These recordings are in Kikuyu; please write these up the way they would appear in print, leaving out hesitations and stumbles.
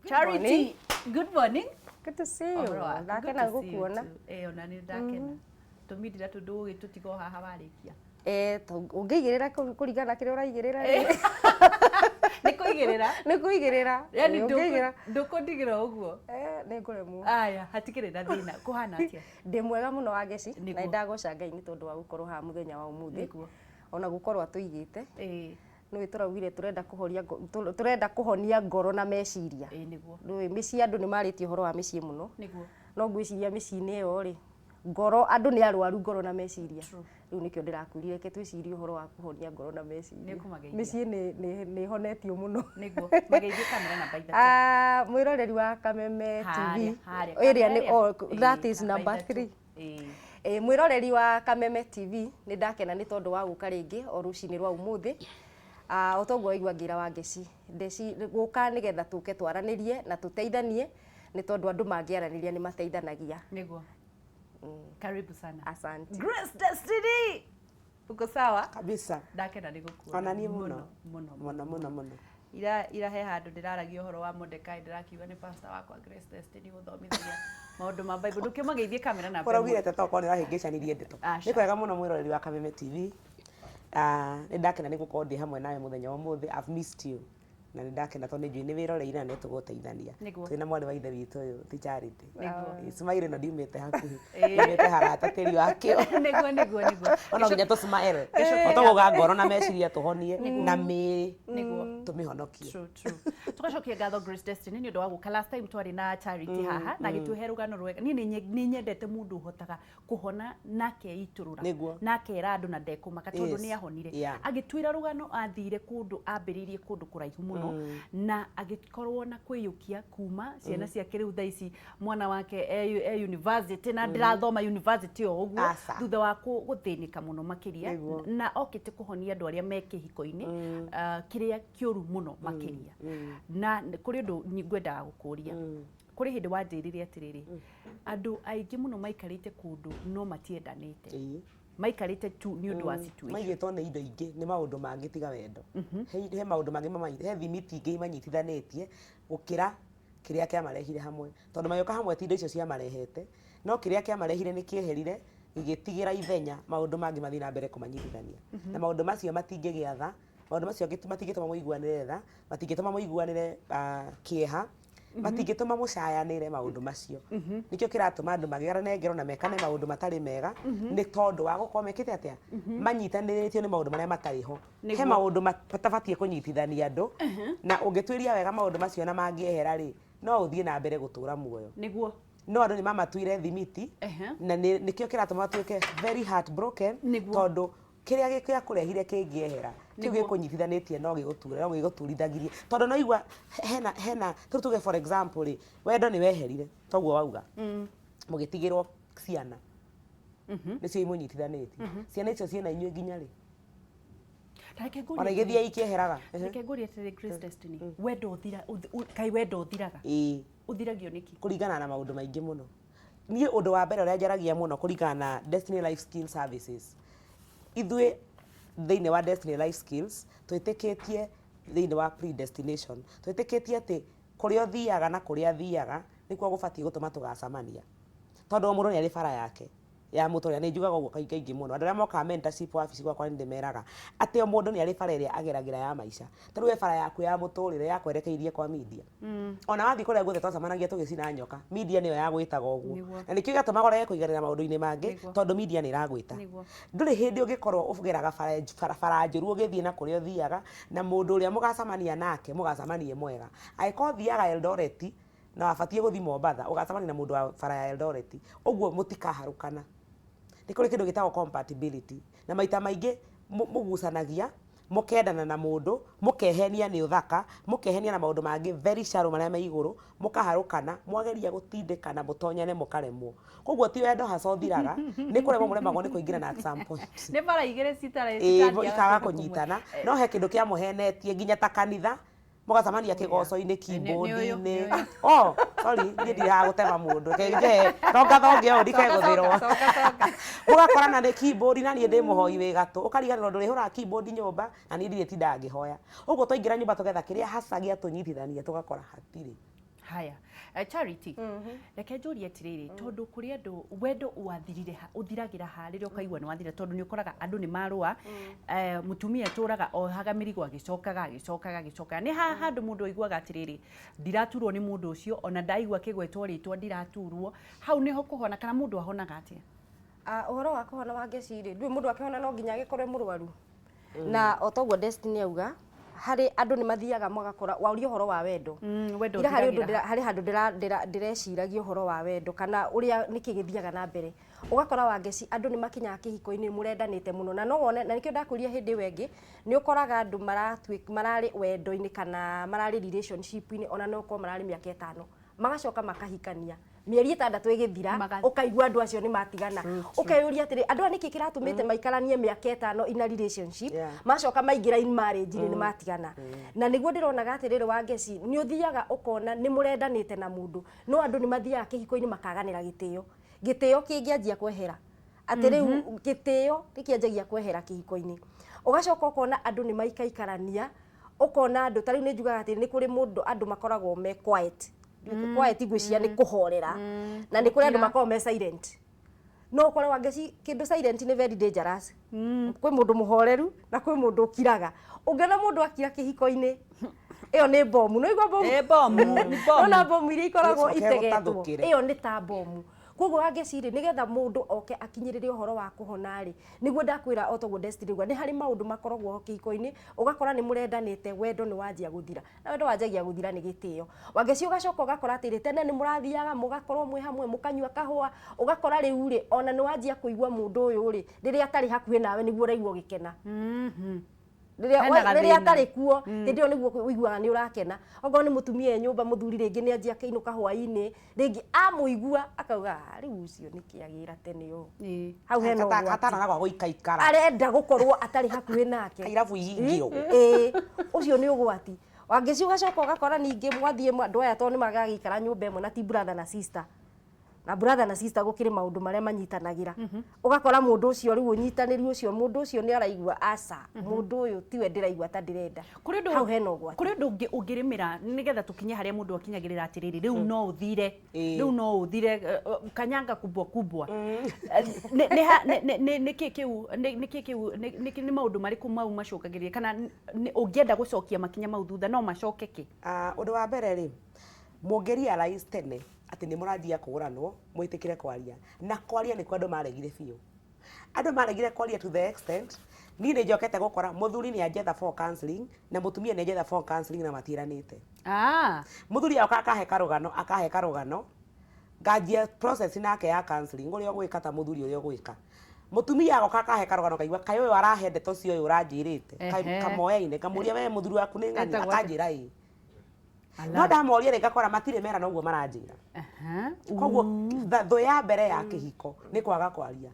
Charity, good morning. Good to see you. Ũhoro waku? Good Ndakena to see you gũkuona. too. Eh, ona nĩ ndakena. Tũmindira tũ ndũgũgĩtũtiga o haha warĩkia. Eh, ũngĩigĩrĩra kũringana na kĩrĩa ũraigĩrĩra rĩ. Nĩ kũigĩrĩra. Nĩ kũigĩrĩra. Yani Ĩ, ũngĩigĩrĩra. ndũkũndigĩra ũguo. Eh, nĩ ngũremwo. Aya, hatikĩrĩ na thĩna. Kũhana atĩa? Ndĩ mwega mũno wa Ngeci na Nĩguo. nĩ ndagoca Ngai nĩ tondũ wa gũkorwo haha mũthenya wa ũmũthĩ. Nĩguo. Ona gũkorwo atũigĩte. Ĩĩ, Nĩũĩ tũraugire tũrenda kũhoria tũrenda kũhonia ngoro na meciria. Ĩĩ nĩguo. Ndũĩ mĩciĩ andũ nĩ marĩtie ũhoro wa mĩciĩ mũno. Nĩguo. No ngwĩciria mĩciĩ-inĩ ĩyo rĩ, ngoro andũ nĩ arwaru ngoro na meciria. Rĩu nĩkĩo ndĩrakwĩrire reke twĩcirie ũhoro wa kũhonia ngoro na meciria. Nĩ ũkũmageithia. Mĩciĩ nĩ ĩhonetio mũno. Nĩguo. Mageithie kamera namba 3. Ah, mwĩroreri wa Kameme TV Harĩa, harĩa. ĩrĩa nĩ Kamera oh, ĩrĩa. that Ĩĩ, is namba number 3. 3. Ĩĩ. Ĩ, mwĩroreri wa Kameme TV nĩ ndakena nĩ tondũ wa gũka rĩngĩ o rũcinĩ rwa ũmũthĩ. Ah, o toguo waigua ngĩra Wangeci ndeci gũka nĩgetha tũke twaranĩrie na tũteithanie nĩ tondũ andũ mangĩaranĩria nĩ mateithanagia. Nĩguo. Karibu sana. Asante. Grace Destiny. Uko sawa? Kabisa. Ndakena nĩ gũkuona. Ona niĩ mũno. Mũno. Mũno mũno mũno. Ira ira he handũ ndĩraragia ũhoro wa Mordecai, ndĩrakiuga nĩ pastor wakwa Grace Destiny gũthomithagia maũndũ ma Bible. Ndũkĩmageithie kamera namba Ũraugire 1. teta okorwo nĩ ũrahĩngĩcanirie ndeto. Aca. Nĩ kwega mũno mwĩroreri wa Kameme TV. Ah, nĩ ndakena nĩ gũkorwo ndĩ hamwe nawe mũthenya wa ũmũthĩ. I've missed you. Na nĩ ndakena tondũ nĩ njũĩ nĩ wĩroreire na nĩ tũgũteithania. Nĩguo. Twĩna mwarĩ wa ithe witũ ũyũ ti Charity. Nĩguo. Ĩ, Smile ĩno ndiumĩte hakuhĩ. Ĩ. Ndiumĩte harata tĩri wakĩo. Nĩguo nĩguo nĩguo. Ona nginya tũ smile. Gĩcokia Otoguo ngoro na meciria tũhonie na mĩĩrĩ Nĩguo. tũmĩhonokie. True, true. Tugacokia ngatho Grace Destiny nĩ ũndũ wa gũka. Last time twarĩ na Charity haha na agĩtũhe rũgano rwega. Niĩ nĩ nyendete mũndũ ũhotaga kũhona na akeitũrũra Nĩguo. na akera andũ na ndekũmaka tondũ nĩ ahonire. Agĩtwĩra rũgano athire kũndũ ambĩrĩirie kũndũ kũraihu mũno na agĩkorwo na kwĩyũkia kuma ciana ciake rĩu thaa ici mwana wake e university na ndĩrathoma university o ũguo Aca. thutha wa gũthĩnĩka mũno makĩria Nĩguo. na okĩte kũhonia andũ arĩa me kĩhiko-inĩ kĩrĩa kĩũru mũno makĩria. Na kũrĩ ũndũ ngwendaga gũkũria. Kũrĩ hĩndĩ wanjĩrire atĩrĩrĩ, andũ aingĩ mũno maikarĩte kũndũ no matiendanĩte. Maikarĩte tu nĩ ũndũ wa situation. Maigĩtwo nĩ indo ingĩ, nĩ maũndũ mangĩ tiga wendo. He maũndũ mangĩ, he thimiti ingĩ imanyitithanĩtie gũkĩra kĩrĩa kĩamarehire hamwe. Tondũ magĩũka hamwe ti indo icio ciamarehete, no kĩrĩa kĩamarehire nĩ kĩeherire gĩgĩtigĩra ithenya maũndũ mangĩ mathiĩ na mbere kũmanyitithania. Na maũndũ macio matingĩgĩa tha, maũndũ macio matingĩtũma mũiguanĩre tha, matingĩtũma mũiguanĩre kĩeha, matingĩtũma mũcayanĩre maũndũ macio. Nĩkĩo kĩratũma andũ magĩarane ngero na mekane maũndũ matarĩ mega, nĩ tondũ wa gũkorwo mekĩte atĩa? Manyitanĩrĩtio nĩ maũndũ marĩa matarĩ ho. He maũndũ matabatiĩ kũnyitithania andũ, na ũngĩtuĩria wega maũndũ macio na mangĩehera rĩ, no ũthiĩ na mbere gũtũra muoyo. Nĩguo. No andũ nĩ mamatuire thimiti, na nĩkĩo kĩratũma matuĩke very heartbroken, tondũ kĩrĩa gĩakũrehire kĩngĩehera, kĩu gĩkũnyitithanĩtie no gĩgũture, no gĩgũturithagirie. Tondũ no igua hena hena tũ tuge for example rĩ, wendo nĩ weherire, toguo wauga. Mũgĩtigĩrwo ciana. Nĩcio imũnyitithanĩtie. Ciana icio ciĩna inyuĩ nginya rĩ? Ona igĩthiĩ ikĩeheraga. Reke ngũrie atĩrĩrĩ Grace Destiny, wendo ũthira, kaĩ wendo ũthiraga? Ĩĩ. Ũthiragio nĩkĩ? Kũringana na maũndũ maingĩ mũno. Niĩ ũndũ wa mbere ũrĩa njaragia mũno kũringana na Destiny Life Skill Services, ithuĩ thĩinĩ wa Destiny Life Skills twĩtĩkĩtie thĩinĩ wa predestination, twĩtĩkĩtie atĩ kũrĩa ũthiaga na kũrĩa thiaga nĩkuo gũbatiĩ gũtũma tũgacemania. Tondũ o mũndũ nĩ arĩ bara yake ya mũtũrĩre, nĩ njugaga ũguo kaingĩ kaingĩ mũno. Andũ arĩa mokaga mentorship wabici gwakwa nĩ ndĩmeraga atĩ o mũndũ nĩ arĩ bara ĩrĩa ageragĩra ya maica. Ta rĩu we bara yaku ya mũtũrĩre yakwerekeirie kwa media. Ona wathiĩ kũrĩa guothe twacemanagia tũgĩcina nyoka, media nĩyo yagwĩtaga ũguo. Na nĩkĩo gĩatũmaga ũrege kũiganĩra maũndũ-inĩ mangĩ tondũ media nĩ ĩragwĩta. Ndũrĩ hĩndĩ ũngĩkorwo ũgeraga bara njũru ũgĩthiĩ na kũrĩa ũthiaga na mũndũ ũrĩa mũgacemania nake mũgacemania e mwega. Angĩkorwo ũthiaga Eldoret na wabatiĩ gũthiĩ Mombatha, ũgacemania na mũndũ wa bara ya Eldoret, ũguo mũtikaharũkana. Nĩ kũrĩ kĩndũ gĩtagwo compatibility, na maita maingĩ mũgucanagia, mũkendana na mũndũ, mũkehenia nĩ ũthaka, mũkehenia na maũndũ mangĩ very shallow marĩa me igũrũ, mũkaharũkana, mwageria gũtindĩkana mũtonyane mũkaremwo. Koguo ti wendo haca ũthiraga, nĩ kũremwo mũremagwo nĩ kũingĩrana at some point. Nĩ bara igĩrĩ citarĩ Ĩĩ, ikaga kũnyitana, no he kĩndũ kĩamũhenetie nginya ta kanitha, mũgacemania kĩgoco-inĩ, keyboard-inĩ. Oh, sorry, niĩ ndirĩ haha gũtema mũndũ. Reke njehe, tonga thonge ũũ ndikegũthĩrwo. Mũgakorana nĩ keyboard na niĩ ndĩ mũhoi wĩ gatũ. Ũkariganĩrwo ndũrĩhũraga keyboard nyũmba na niĩ ndirĩ tindaga ngĩhoya. Ũguo twaingĩra nyũmba tũgetha kĩrĩa haca gĩatũnyitithania tũgakora hatirĩ. Haya. Charity, reke njũrie atĩrĩrĩ, tondũ kũrĩ andũ wendo wathirire ha, ũthiragĩra ha rĩrĩa ũkaigua nĩ wathira, tondũ nĩ ũkoraga andũ nĩ marũa, mũtumia atũraga ohaga mĩrigo agĩcokaga agĩcokaga agĩcokaga. Nĩ ha handũ mũndũ aiguaga atĩrĩrĩ, ndiraturwo nĩ mũndũ ũcio, ona ndaigua akĩgwetwo rĩtwa ndiraturwo. Hau nĩho kũhona, kana mũndũ ahonaga atĩa? Ũhoro wa kũhona wa ngeci rĩ, ndũĩ mũndũ akĩhona no nginya agĩkorwo e mũrwaru. Na o toguo Destiny auga, harĩ andũ nĩ mathiaga magakora, waũria ũhoro wa wendo. Wendo Ira harĩ ũndũ ũthiragĩra harĩ handũ ndĩreciragia ũhoro wa wendo kana ũrĩa nĩkĩ gĩthiaga na mbere. Ũgakora wa ngeci andũ nĩ makinyaga kĩhiko-inĩ mũrendanĩte mũno, na no wone, na nĩkĩo ndakwĩrire hĩndĩ ĩyo ĩngĩ, nĩ ũkoraga andũ mararĩ wendo-inĩ kana mararĩ relationship-inĩ, ona no ũkorwo mararĩ mĩaka 5, magacoka makahikania. Mĩeri 6 ĩgĩthira, ũkaigua andũ acio nĩ matigana. Ũkeyũria atĩrĩ, andũ aya nĩkĩ kĩratũmĩte maikaranie mĩaka 5 in a relationship, macoka maingĩra in marriage nĩ matigana. Na nĩguo ndĩronaga atĩrĩrĩ wa ngeci, nĩ ũthiaga ũkona nĩ mũrendanĩte na mũndũ, no andũ nĩ mathiaga kĩhiko-inĩ makaganĩra gĩtĩo. Gĩtĩo kĩngĩanjia kwehera. Atĩ rĩu gĩtĩo gĩkĩanjagia kwehera kĩhiko-inĩ. Ũgacoka ũkona andũ nĩ maikaikarania, ũkona andũ, ta rĩu nĩ njugaga atĩ nĩ kũrĩ mũndũ andũ makoragwo me quiet. Quiet ngwĩciria nĩ kũhorera. Na nĩ kũrĩ andũ makoragwo me silent. No ũkore wa ngeci kĩndũ silent nĩ very dangerous. Kwĩ mũndũ mũhoreru na kwĩ mũndũ ũkiraga. Ũngĩona mũndũ akira kĩhiko-inĩ, ĩyo nĩ bomu. Nĩ waigua bomu? Ĩ bomu, nĩ bomu. Nona bomu iria ikoragwo Ĩcoke itegetwo. ĩgũtathũkĩre. Ĩyo nĩ ta bomu. Koguo wa ngeci rĩ, nĩgetha mũndũ oke akinyĩrĩre ũhoro wa kũhona rĩ, nĩguo ndakwĩra o toguo Destiny auga, nĩ harĩ maũndũ makoragwo ho kĩhiko-inĩ, ũgakora nĩ mũrendanĩte, wendo nĩ wanjia gũthira. Na wendo wanjagia gũthira nĩ gĩtĩo. Wangeci ũgacoka ũgakora atĩrĩ, tene nĩ mũrathiaga, mũgakorwo mwĩ hamwe, mũkanyua kahũa, ũgakora rĩu rĩ, ona nĩ wanjia kũigua mũndũ ũyũ rĩ, rĩrĩa atarĩ hakuhĩ nawe nĩguo ũraigua ũgĩkena. Rĩrĩa Hena gathĩna. atarĩ kuo, hĩndĩ ĩyo nĩguo ũiguaga nĩ ũrakena. Okorwo nĩ mũtumia e nyũmba, mũthuri rĩngĩ nĩ anjia akĩinũka hwaĩ-inĩ, rĩngĩ amũigua akauga, rĩu ũcio nĩkĩ agĩra tene ũũ. Hau hena ũgwati. Atanaga gwa gũikaikara. Arenda gũkorwo atarĩ hakuhĩ nake. Kairabu ihingĩrwo. Ũcio nĩ ũgwati. Wangeci ũgacoka ũgakora ningĩ mwathiĩ andũ aya tondũ nĩ magagĩikara nyũmba ĩmwe na ti brother na sister. Na brother na sister gũkĩrĩ maũndũ marĩa manyitanagĩra. Ũgakora mũndũ ũcio rĩu ũnyitanĩri ũcio, mũndũ ũcio nĩ araigua aca, mũndũ ũyũ tiwe ndĩraigua ta ndĩrenda. Kũrĩ ũndũ Hau hena ũgwati. Kũrĩ ũndũ ũngĩ ũngĩrĩmĩra nĩgetha tũkinye harĩa mũndũ akinyagĩrĩra atĩrĩrĩ, rĩu no ũthire, rĩu no ũthire, kanyanga kubwa kubwa. Nĩ kĩ kĩu, nĩ kĩ kĩu, nĩ maũndũ marĩkũ mau macũngagĩrĩria, kana ũngĩenda gũcokia makinya mau thutha no macoke kĩ? Ũndũ wa mbere rĩ, mũngĩ realize tene atĩ nĩ mũranjia kũgũranwo, mwĩtĩkĩre kwaria. Na kwaria nĩkuo andũ maregire biũ. Andũ maregire kwaria to the extent, niĩ nĩ njokete gũkora mũthuri nĩ anjetha for counseling na mũtumia nĩ anjetha for counseling na matiĩranĩte. Mũthuri agoka akahe karũgano, akahe karũgano, nganjia process nake ya counseling, ũrĩa ũgwĩka ta mũthuri ũrĩa ũgwĩka. Mũtumia agoka akahe karũgano kaigua kaĩ ũyũ arahe ndeto cia ũyũ ũranjĩrĩte. Kamoyaine, ngamũria we mũthuri waku nĩ ng'ani, Etagwo atĩa? akanjĩra ĩĩ. No ndamoria rĩ, ngakora matirĩ mera noguo maranjĩra. Koguo thũ ya mbere ya kĩhiko nĩ kwaga kwaria.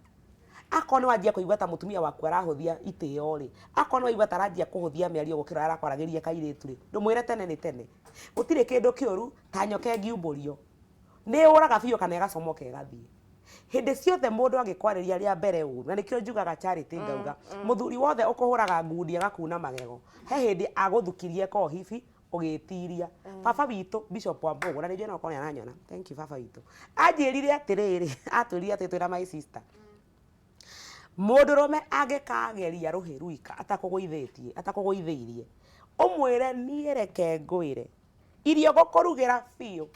Akorwo nĩ wanjia kũigua ta mũtumia waku arahũthia itĩo rĩ, akorwo nĩ waigua ta aranjia kũhũthia mĩario gũkĩra ũrĩa arakwaragĩria kairĩtu rĩ, ndũmwĩre tene nĩ tene. Gũtirĩ kĩndũ kĩũru ta nyoka ĩngiumbũrio. Nĩ yũraga biũ kana ĩgacomoka ĩgathiĩ. Hĩndĩ ciothe mũndũ angĩkwarĩria rĩa mbere ũru, na nĩkĩo njugaga Charity ngauga, mũthuri wothe ũkũhũraga ngundi agakuna magego, he hĩndĩ agũthukirie kohibi ũgĩtiria. Baba witũ Bishop Wambugu, na nĩ njũĩ no akorwo nĩ aranyona, thank you baba witũ, anjĩrire atĩrĩrĩ, atwĩrire atĩ twĩna my sister, mũndũrũme angĩkageria rũhĩ rwika atakũgũithĩtie, atakũgũithĩirie, ũmwĩre niĩ reke ngwĩre, irio ngũkũrugĩra biũ,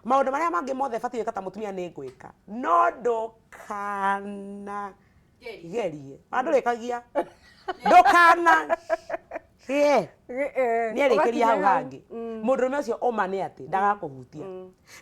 maũndũ marĩa mangĩ mothe batiĩ gwĩka ta mũtumia nĩ ngwĩka, no ndũkana gerie, ona ndũrĩkagia, ndũkana gĩe. Nĩ arĩkĩria hau hangĩ. Mũndũrũme ũcio ũma nĩ atĩ ndagakũhutia.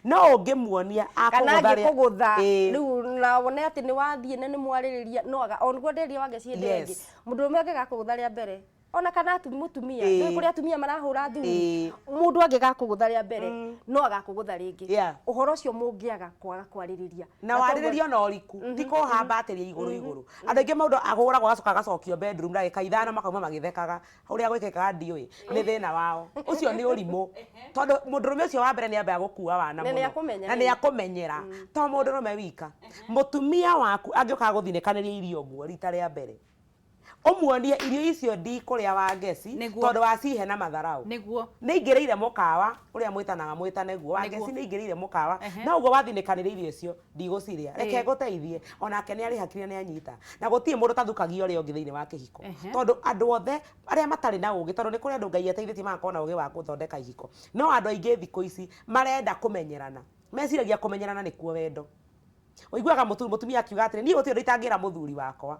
No ũngĩmuonia Kana akũgũtha rĩa- angĩkũgũtha, Ĩĩ. rĩu na wone atĩ nĩ wathiĩ na nĩ mwarĩrĩria, no aga, o nĩguo ndĩrĩria wa ngeci hĩndĩ ĩyo ĩngĩ. Mũndũrũme angĩgakũgũtha rĩa mbere, ona kana mũtumia, nĩũĩ kũrĩ atumia marahũra athuri. Mũndũ angĩgakũgũtha rĩa mbere, no agakũgũtha rĩngĩ. Ũhoro ũcio mũngĩaga kwaga kwarĩrĩria. Na warĩrĩrio na ũriku, ti kũhambatĩria igũrũ igũrũ. Andũ aingĩ mũndũ ahũragwo agacoka agacokio bedroom ndagĩka 5 makauma magĩthekaga. Ũrĩa gwĩkĩkaga ndiũĩ, nĩ thĩna wao. Ũcio nĩ ũrimũ. Tondũ mũndũrũme ũcio wa mbere nĩ ambaga gũkua wana Na nĩ mũno. akũmenyera. Na nĩ akũmenyera. To mũndũrũme wika. Mũtumia waku angĩũka gũthinĩkanĩria irio ũguo rita rĩa mbere, Ũmuonie irio icio ndikũrĩa wa ngeci tondũ wacihe na matharau. Nĩ ingĩrĩire mũkawa ũrĩa mwĩtanaga mwĩtane guo wa ngeci, nĩ ingĩrĩire mũkawa no ũguo wathinĩkanĩria irio icio ndigũcirĩa, reke ngũteithie. Onake nĩ arĩhakire, nĩ anyita, na gũtirĩ mũndũ ũtathukagia ũrĩa ũngĩ thĩinĩ wa kĩhiko, tondũ andũ othe arĩa matarĩ na ũgĩ, tondũ nĩ kũrĩ andũ Ngai ateithĩtie magakorwo na ũgĩ wa gũthondeka ihiko, no andũ aingĩ thikũ ici marenda kũmenyerana, meciragia kũmenyerana nĩkuo wendo. Ũiguaga mũtumia akiuga atĩrĩ, niĩ gũtirĩ ũndũ itangĩra mũthuri wakwa.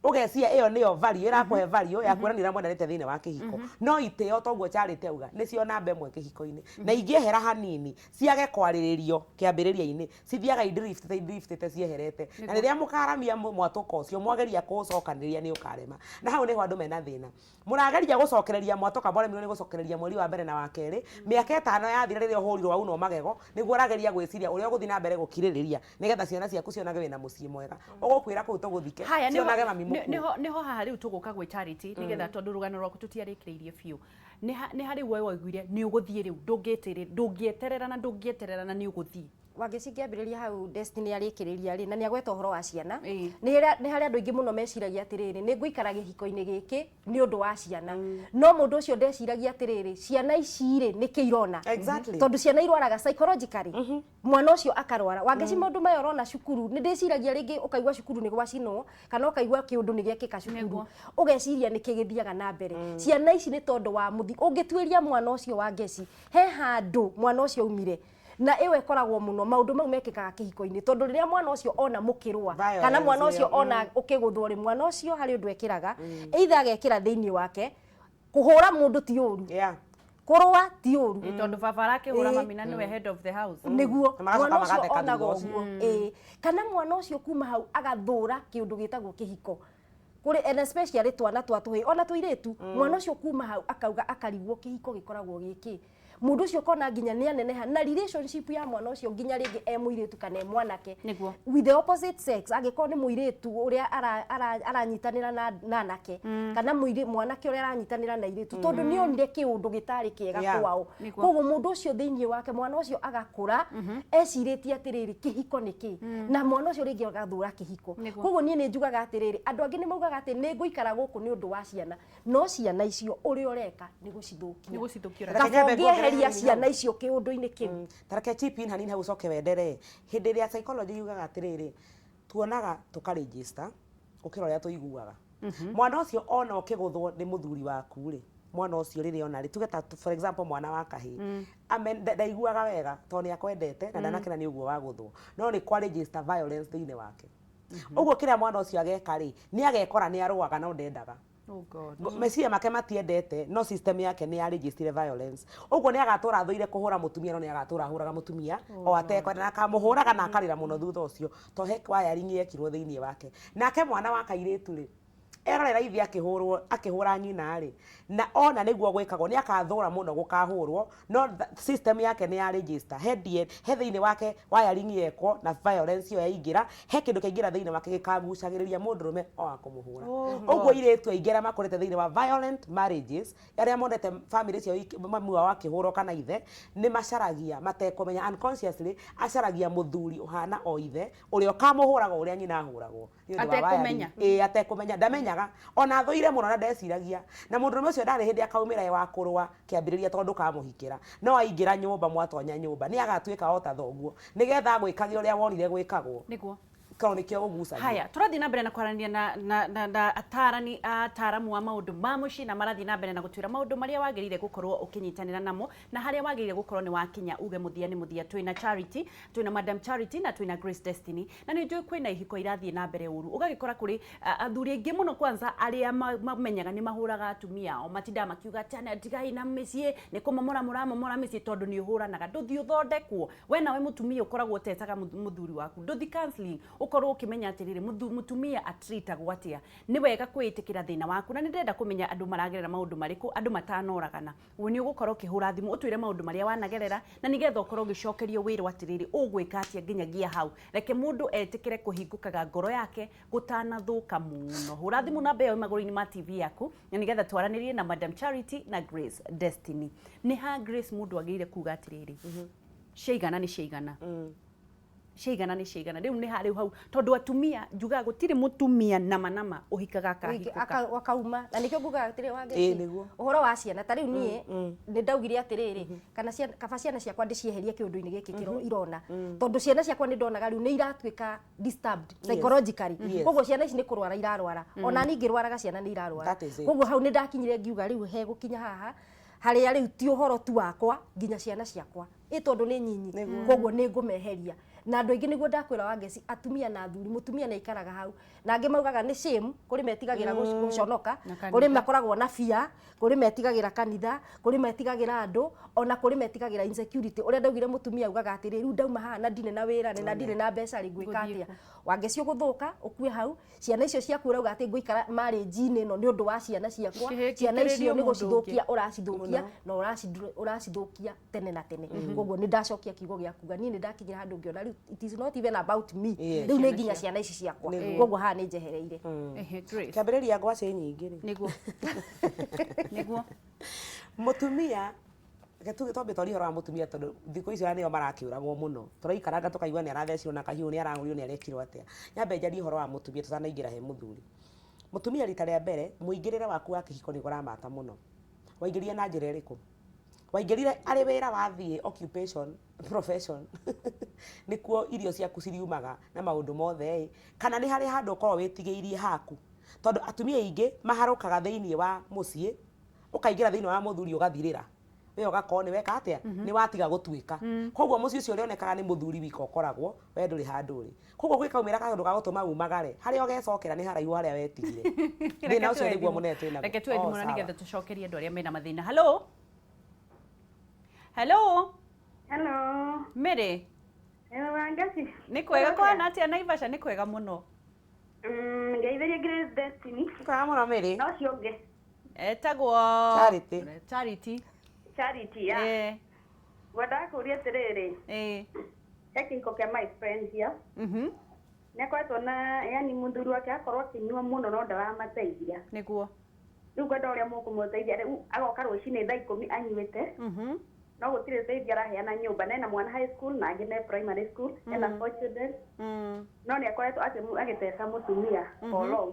Ũgecia ĩyo nĩyo value, ĩrakũhe value ya kuonania ũrĩa mwendanĩte thĩinĩ wa kĩhiko. No itĩo toguo Charity auga, nĩcio namba ĩmwe kĩhiko-inĩ. Na ingĩehera hanini, ciage kwarĩrĩrio kĩambĩrĩria-inĩ, cithiaga idriftĩte idriftĩte cieherete. Na rĩrĩa mũkaramia mwatũka ũcio, mwageria kũũcokanĩrĩria nĩ ũkarema. Na hau nĩho andũ mena thĩna. Mũrageria gũcokereria mwatũka, mwaremirwo nĩ gũcokereria mweri wa mbere na wa kerĩ, mĩaka 5 yathira rĩrĩa ũhũrirwo waunwo magego, nĩguo ũrageria gwĩciria ũrĩa ũgũthiĩ na mbere gũkirĩrĩria nĩgetha ciana ciaku cionage wĩna mũciĩ mwega. Ũgũkuĩra kũu tũgũthike, Haya, cionage mami mũkuũ. Nĩho haha rĩu tũgũka gwĩ Charity, nĩgetha tondũ rũgano rwaku tũtiarĩkĩrĩirie biũ. Nĩ ha rĩu we waiguire nĩ ũgũthiĩ rĩu, ndũngĩeterera na ndũngĩeterera na nĩ ũgũthiĩ? Wangeci, ngĩambĩrĩria hau Destiny arĩkĩrĩria rĩ, na nĩ agweta ũhoro wa ciana, nĩ harĩ andũ aingĩ mũno meciragia atĩrĩrĩ, nĩ ngũikara gĩhiko-inĩ gĩkĩ nĩ ũndũ wa ciana, no mũndũ ũcio ndeciragia atĩrĩrĩ, ciana ici rĩ, nĩkĩ irona? Tondũ ciana irwaraga psychologically, mwana ũcio akarwara. Wangeci, maũndũ maya ũrona cukuru, nĩ ndĩciragia rĩngĩ ũkaigua cukuru nĩ gwacinwo kana ũkaigua kĩũndũ nĩ gĩekĩka cukuru, ũgeciria nĩkĩ gĩthiaga na mbere. Ciana ici nĩ tondũ wa mũthi ũngĩtuĩria mwana ũcio wa ngeci, he handũ mwana ũcio aumire na ĩyo ĩkoragwo mũno maũndũ mau mekĩkaga kĩhiko-inĩ, tondũ rĩrĩa mwana ũcio ona mũkĩrũa kana Violence mwana ũcio ĩyo, ona ũkĩgũthwo rĩ, mwana ũcio harĩ ũndũ ekĩraga, either agekĩra thĩinĩ wake kũhũra mũndũ ti ũru, kũrũa ti ũru. Ĩ, tondũ baba arakĩhũra mami na nĩwe head of the house. Nĩguo. Na magacoka mwana ũcio magatheka onaga thutha ũcio. ũguo. Ĩĩ, kana mwana ũcio kuma hau agathũra kĩũndũ gĩtagwo kĩhiko kũrĩ, and especially twana twa tũhĩĩ ona tũirĩtu. Mwana ũcio kuma hau akauga, akarigwo kĩhiko gĩkoragwo gĩkĩ. Mũndũ ũcio ũkona nginya nĩ aneneha na relationship ya mwana ũcio nginya rĩngĩ e mũirĩtu kana e mwanake with the opposite sex, angĩkorwo nĩ mũirĩtu ũrĩa aranyitanĩra na anake kana mwanake ũrĩa aranyitanĩra na airĩtu, tondũ nĩ onire kĩũndũ gĩtarĩ kĩega kwao. Koguo mũndũ ũcio thĩinĩ wake, mwana ũcio agakũra ecirĩtie atĩrĩrĩ, kĩhiko nĩ kĩ? Na mwana ũcio rĩngĩ agathũra kĩhiko. Koguo niĩ nĩ njugaga atĩrĩrĩ, andũ angĩ nĩ maugaga atĩ nĩ ngũikara gũkũ nĩ ũndũ wa ciana, no ciana icio ũrĩa ũreka nĩ gũcithũkia. Nĩ gũcithũkia. Reke Kaba nyambe nguongerere ũngĩeheria hanini ciana hau. icio kĩũndũ-inĩ kĩu. Ta reke chip in hanini hau ũcoke wenderee. Hĩndĩ ĩrĩa psychology yugaga atĩrĩrĩ, tuonaga tũkaregister gũkĩra ũrĩa tũiguaga. Mwana ũcio ona ũkĩgũthwo nĩ mũthuri waku rĩ, mwana ũcio rĩrĩa ona rĩ, tuge ta for example mwana wa kahĩĩ, ndaiguaga wega tondũ nĩ akwendete na ndanakena nĩ ũguo wagũthwo, no nĩ kwa register violence thĩinĩ wake. Ũguo kĩrĩa mwana ũcio ageka rĩ, nĩ agekora nĩ arũaga no ndendaga. Oh God. Meciria make matiendete, no system yake nĩ yarejistire violence. Ũguo nĩ agatũra athũire kũhũra mũtumia, no nĩ agatũra ahũraga mũtumia o atekwenda, na akamũhũraga na akarĩra mũno thutha ũcio, to he wiring yekirwo thĩinĩ wake. Nake mwana wa kairĩtu rĩ, erorera ithe akĩhũrwo, akĩhũra nyina rĩ, na ona nĩguo gwĩkagwo, nĩ akathũra mũno gũkahũrwo, no system yake nĩ ya register he DNA, he thĩinĩ wake wiring yekwo na violence ĩyo yaingĩra, he kĩndũ kĩaingĩra thĩinĩ wake gĩkagucagĩrĩria mũndũrũme o wa kũmũhũra. Ũguo airĩtu aingĩ arĩa makũrĩte thĩinĩ wa violent marriages, arĩa monete family ciao mami wao akĩhũrwo kana ithe, nĩ macaragia matekũmenya, unconsciously acaragia mũthuri ũhana o ithe, ũrĩa ũkamũhũraga ũrĩa nyina ahũragwo. Nĩ ũndũ wa Atekũmenya. wiring. Ĩĩ, atekũmenya, ndamenyaga, ona athũire mũno na ndeciragia. Na mũndũrũme ũcio ndarĩ hĩndĩ akaumĩra e wa kũrũa kĩambĩrĩria, tondũ ndũkamũhikĩra, no aingĩra nyũmba, mwatonya nyũmba, nĩ agatuĩka o ta thoguo, nĩgetha agwĩkage ũrĩa wonire gwĩkagwo. Korwo nĩkĩo ũgucagia. Haya, tũrathiĩ na mbere na kwaranĩria na atarani, ataramu a maũndũ ma mũciĩ, na marathiĩ na mbere na gũtwĩra maũndũ marĩa wagĩrĩire gũkorwo ũkĩnyitanĩra namo na harĩa wagĩrĩire gũkorwo nĩ wakinya uge mũthia nĩ mũthia. Twĩna Charity, twĩna Madam Charity na twĩna Grace Destiny, na nĩ njũĩ kwĩna ihiko irathiĩ na mbere ũru, ũgagĩkora kũrĩ athuri aingĩ mũno kwanza arĩa mamenyaga nĩ mahũraga atumia ao, matindaga makiuga tana tigai na mĩciĩ, nĩ kũmomora mũramomora mĩciĩ, tondũ nĩ ũhũranaga. Ndũthiĩ ũthondekwo we nawe mũtumia ũkoragwo ũtetaga mũthuri waku, ndũthi counseling ũkorwo ũkĩmenya atĩrĩrĩ, mũtumia atreatagwo atĩa. Nĩ wega kwĩĩtĩkĩra thĩna waku, na nĩ ndĩrenda kũmenya andũ maragerera maũndũ marĩkũ, andũ matanoragana. We nĩ ũgũkorwo ũkĩhũra thimũ ũtwĩre maũndũ marĩa wanagerera, na nĩgetha ũkorwo ũgĩcokerio wĩrwo atĩrĩrĩ, ũgwĩka atĩa nginyagia hau. Reke mũndũ etĩkĩre kũhingũkaga ngoro yake gũtanathũka mũno. Hũra thimũ namba ĩyo magũrũ-inĩ ma TV yaku, na nĩgetha twaranĩrie na Madam Charity na Grace Destiny. Nĩ ha Grace mũndũ agĩrĩire kuga atĩrĩrĩ, ciaigana nĩ ciaigana? Ciaigana nĩ ciaigana. Rĩu nĩ harĩ hau, tondũ atumia njugaga gũtirĩ mũtumia nama nama ũhikaga akahikũka. Akauma na nikio ngugaga atĩrĩ Ĩĩ, Wangeci, nĩguo. Ũhoro wa ciana, ta rĩu niĩ nĩ ndaugire atĩrĩrĩ, kana ciana, kaba ciana ciakwa ndĩcieherie kĩũndũ-inĩ gĩkĩ kĩro irona, tondũ ciana ciakwa nĩ ndonaga rĩu nĩ iratuĩka disturbed psychologically. Koguo ciana ici nĩ kũrwara irarwara, ona niĩ ngĩrwaraga ciana nĩ irarwara. That is it. Koguo hau nĩ ndakinyire ngiuga rĩu hegũkinya haha harĩa rĩu ti ũhoro tu wakwa, nginya ciana ciakwa ĩ tondũ nĩ nyinyi, koguo nĩ ngũmeheria. Na andũ aingĩ, nĩguo ndakwĩra Wangeci, atumia na athuri, mũtumia nĩ aikaraga hau na angĩ maugaga nĩ shame, kũrĩ metigagĩra gũconoka, Na kanitha. Kũrĩ makoragwo na fear, kũrĩ metigagĩra kanitha, kũrĩ metigagĩra andũ, ona kũrĩ metigagĩra insecurity ũrĩa ndaugire. Mũtumia augaga atĩrĩ, rĩu ndauma haha na ndirĩ na wĩra na ndirĩ na mbeca rĩ, ngwĩka Ngũthiĩ atĩa? kũ? Wangeci, ũgũthũka ũkue hau ciana icio ciaku ũrauga atĩ ngũikara marriage-inĩ ĩno nĩ ũndũ wa ciana ciakwa. Ciana icio Kĩhĩkĩrĩrio nĩ mũndũ gũcithũkia ũracithũkia na ũracithũkia tene na tene. Koguo nĩ ndacokia kiugo gĩa kuga niĩ nĩ ndakinyire handũ ngĩona rĩu it is not even about me, rĩu nĩ Ciana nginya ciana ici ciakwa, koguo haha nĩ njehereire. Ehe, Grace. Kĩambĩrĩria ngwacĩ nyingĩ rĩ. Nĩguo. Mũtumia, reke tuge twambe twarie ũhoro wa mũtumia, tondũ thikũ ici ona nĩo marakĩũragwo mũno. Tũraikaranga tũkaigua nĩ arathecirwo na kahiũ, nĩ arahũrirwo, nĩ arekirwo atĩa. Nyambe njarie ũhoro wa mũtumia tũtanaingĩra he mũthuri. Mũtumia, rita rĩa mbere mũingĩrĩre waku wa kĩhiko nĩ ũramata mũno. Waingĩrire na njĩra ĩrĩkũ? Waingĩrire arĩ wĩra wathiĩ, occupation, profession, nĩkuo irio ciaku ciriumaga na maũndũ mothe ĩ, kana nĩ harĩ handũ ũkoragwo wĩtigĩirie haku? Tondũ atumia aingĩ maharũkaga thĩinĩ wa mũciĩ, ũkaingĩra thĩinĩ wa mũthuri ũgathirĩra we, ũgakorwo nĩ weka atĩa, nĩ watiga gũtuĩka. Koguo mũciĩ ũcio ũrĩonekaga nĩ mũthuri wika ũkoragwo, we ndũrĩ handũ ũrĩ. Koguo gwĩkaumĩra kaũndũ ga gũtũma umagare, harĩa ũgecokera nĩ haraihu harĩa wetigire. Thĩna ũcio nĩguo mũnene twĩnaguo. Reke tuoe Oh, thimũ na sawa. nĩgetha tũcokerie andũ arĩa mena mathĩna. Hello, hello. Hello. Mary. Hello, Wangeci. Nĩ kwega. Kũhana atĩa Naivasha? Nĩ kwega mũno. Ngeithĩrie Grace Destiny. Kwega mũno, Mary. Na ũcio ũngĩ. Etagwo Charity. Charity. Charity, ya. Ngwendaga kũũria atĩrĩrĩ, he kĩhiko kĩa my friend here. Nĩ akoretwo na, yani mũthuri wake akorwo akĩnyua mũno no ndaramateithia. Rĩu ngwenda ũrĩa mũkũmũteithia. Rĩu agoka rũcinĩ thaa 10 anyuĩte. No gũtirĩ ũteithio araheana nyũmba. Na ena mwana high school na angĩ ne primary school. Ena four children. No nĩ akoretwo agĩteca mũtumia for long.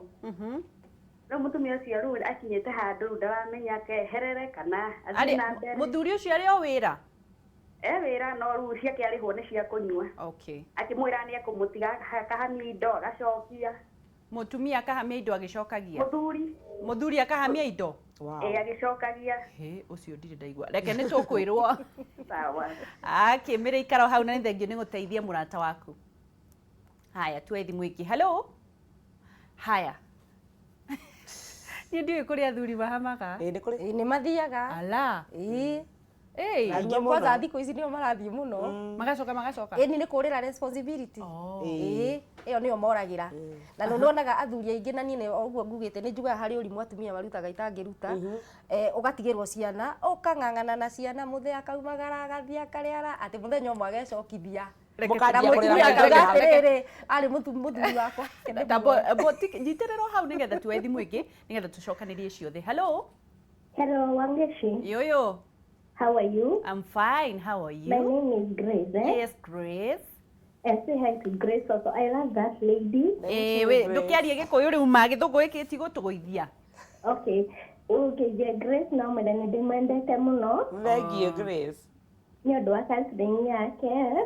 Rĩu mũtumia ũcio rĩu akinyĩte handũ rĩu ndaramenya keherere kana athiĩ Arĩ na mbere. Mũthuri ũcio arĩ o wĩra? E wĩra, no rĩu ciake arĩhwo nĩ cia kũnyua. Akĩmwĩra nĩ ekũmũtiga, akahamia indo agacokia. Mũtumia akahamia indo agĩcokagia? Mũthuri. Mũthuri akahamia indo? Wow. Ĩ, agĩcokagia. Hĩ, ũcio ndirĩ ndaigua. Reke nĩ tũkwĩrwo. Sawa. Akĩmĩrĩ ikara hau, na nĩ thengio nĩ gũteithia mũrata waku. Haya, tuoe thimũ ĩngĩ. Hello. Haya, niĩ ndiũĩ kũrĩ athuri mahamaga. Ĩĩ, nĩ kũrĩ. Ĩĩ, nĩ mathiaga. Ala. Ĩĩ. Ĩĩ. Aingĩ mũno. Kwanza thikũ ici nĩo marathiĩ mũno. Magacoka. Ĩni, nĩ kũrĩra responsibility. Oh. Ĩĩ, ĩyo nĩyo moragĩra, na nĩ ndonaga athuri aingĩ, na niĩ nĩ o ũguo ngugĩte, nĩ njugaga harĩ ũrimũ atumia marutaga itangĩruta. Ũgatigĩrwo ciana, ũkang'ang'ana na ciana, mũthee akaumagara agathiĩ akarĩara atĩ mũthenya ũmwe agecokithia Reke na Mũkanjia kũrĩra mũtumia akauga maitho. atĩrĩrĩ, arĩ mũthuri wakwa. Nyitĩrĩrwo hau nĩgetha tuoe thimũ ĩngĩ, nĩgetha tũcokanĩrie ciothe. Hello. Hello, Wangeshi. Yoyo. How are you? I'm fine, how are My you? name is Grace. Eh? Yes, Grace. And say hi to Grace also. I love that lady. Ĩĩ, we ndũkĩarie gĩkũyũ rĩu, ma gĩthũngũ gĩkĩ ti gũtũgũithia. Okay. Okay, yeah, Grace no mwenda, nĩ ndĩmwendete mũno Thank you, Grace. Nĩ ũndũ wa counseling yake.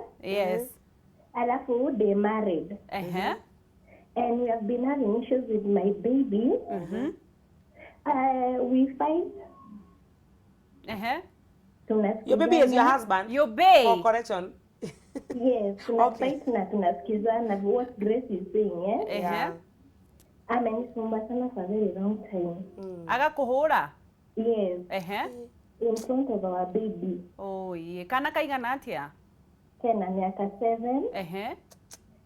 Alafu they married. And we have been having issues with my baby. We fight. Your baby is your husband? Your babe. For correction. Yes, tuna Okay. fight na tunasikizana what Grace is saying, eh? Amenisumbua sana for a very long time. Agakũhũra? Yes. In front of our baby. Oye, kana kaigana atĩa? Kena miaka 7.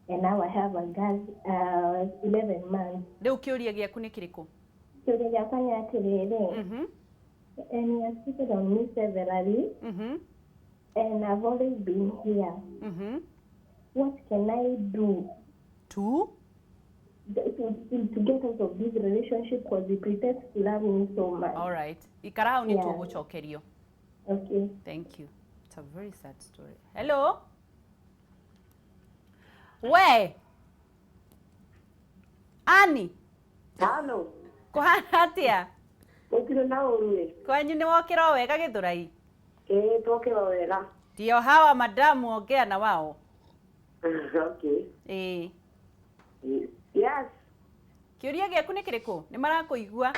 And now I have a girl 11 months. Rĩu kĩũria gĩaku nĩ kĩrĩkũ? Kĩũria gĩakwa nĩ atĩrĩrĩ, and he has cheated on me severally, and I've always been here. What can I do To? to get out of this relationship, because he pretends to love me so much? All right. Ikara hau nĩ tũgũcokerio. Okay. Thank you. It's a very sad story. Hello. We Ani. Halo. Kũhana atĩa? Gũtirĩ na ũru ĩ. Kwanyu nĩ wokĩra o wega Gĩthũrai? Ĩĩ twokĩra o wega. Ndio hawa madamu, ongea na wao. Okay. Ĩĩ. Yes. Kĩũria gĩaku nĩ kĩrĩkũ? Nĩ marakũigua.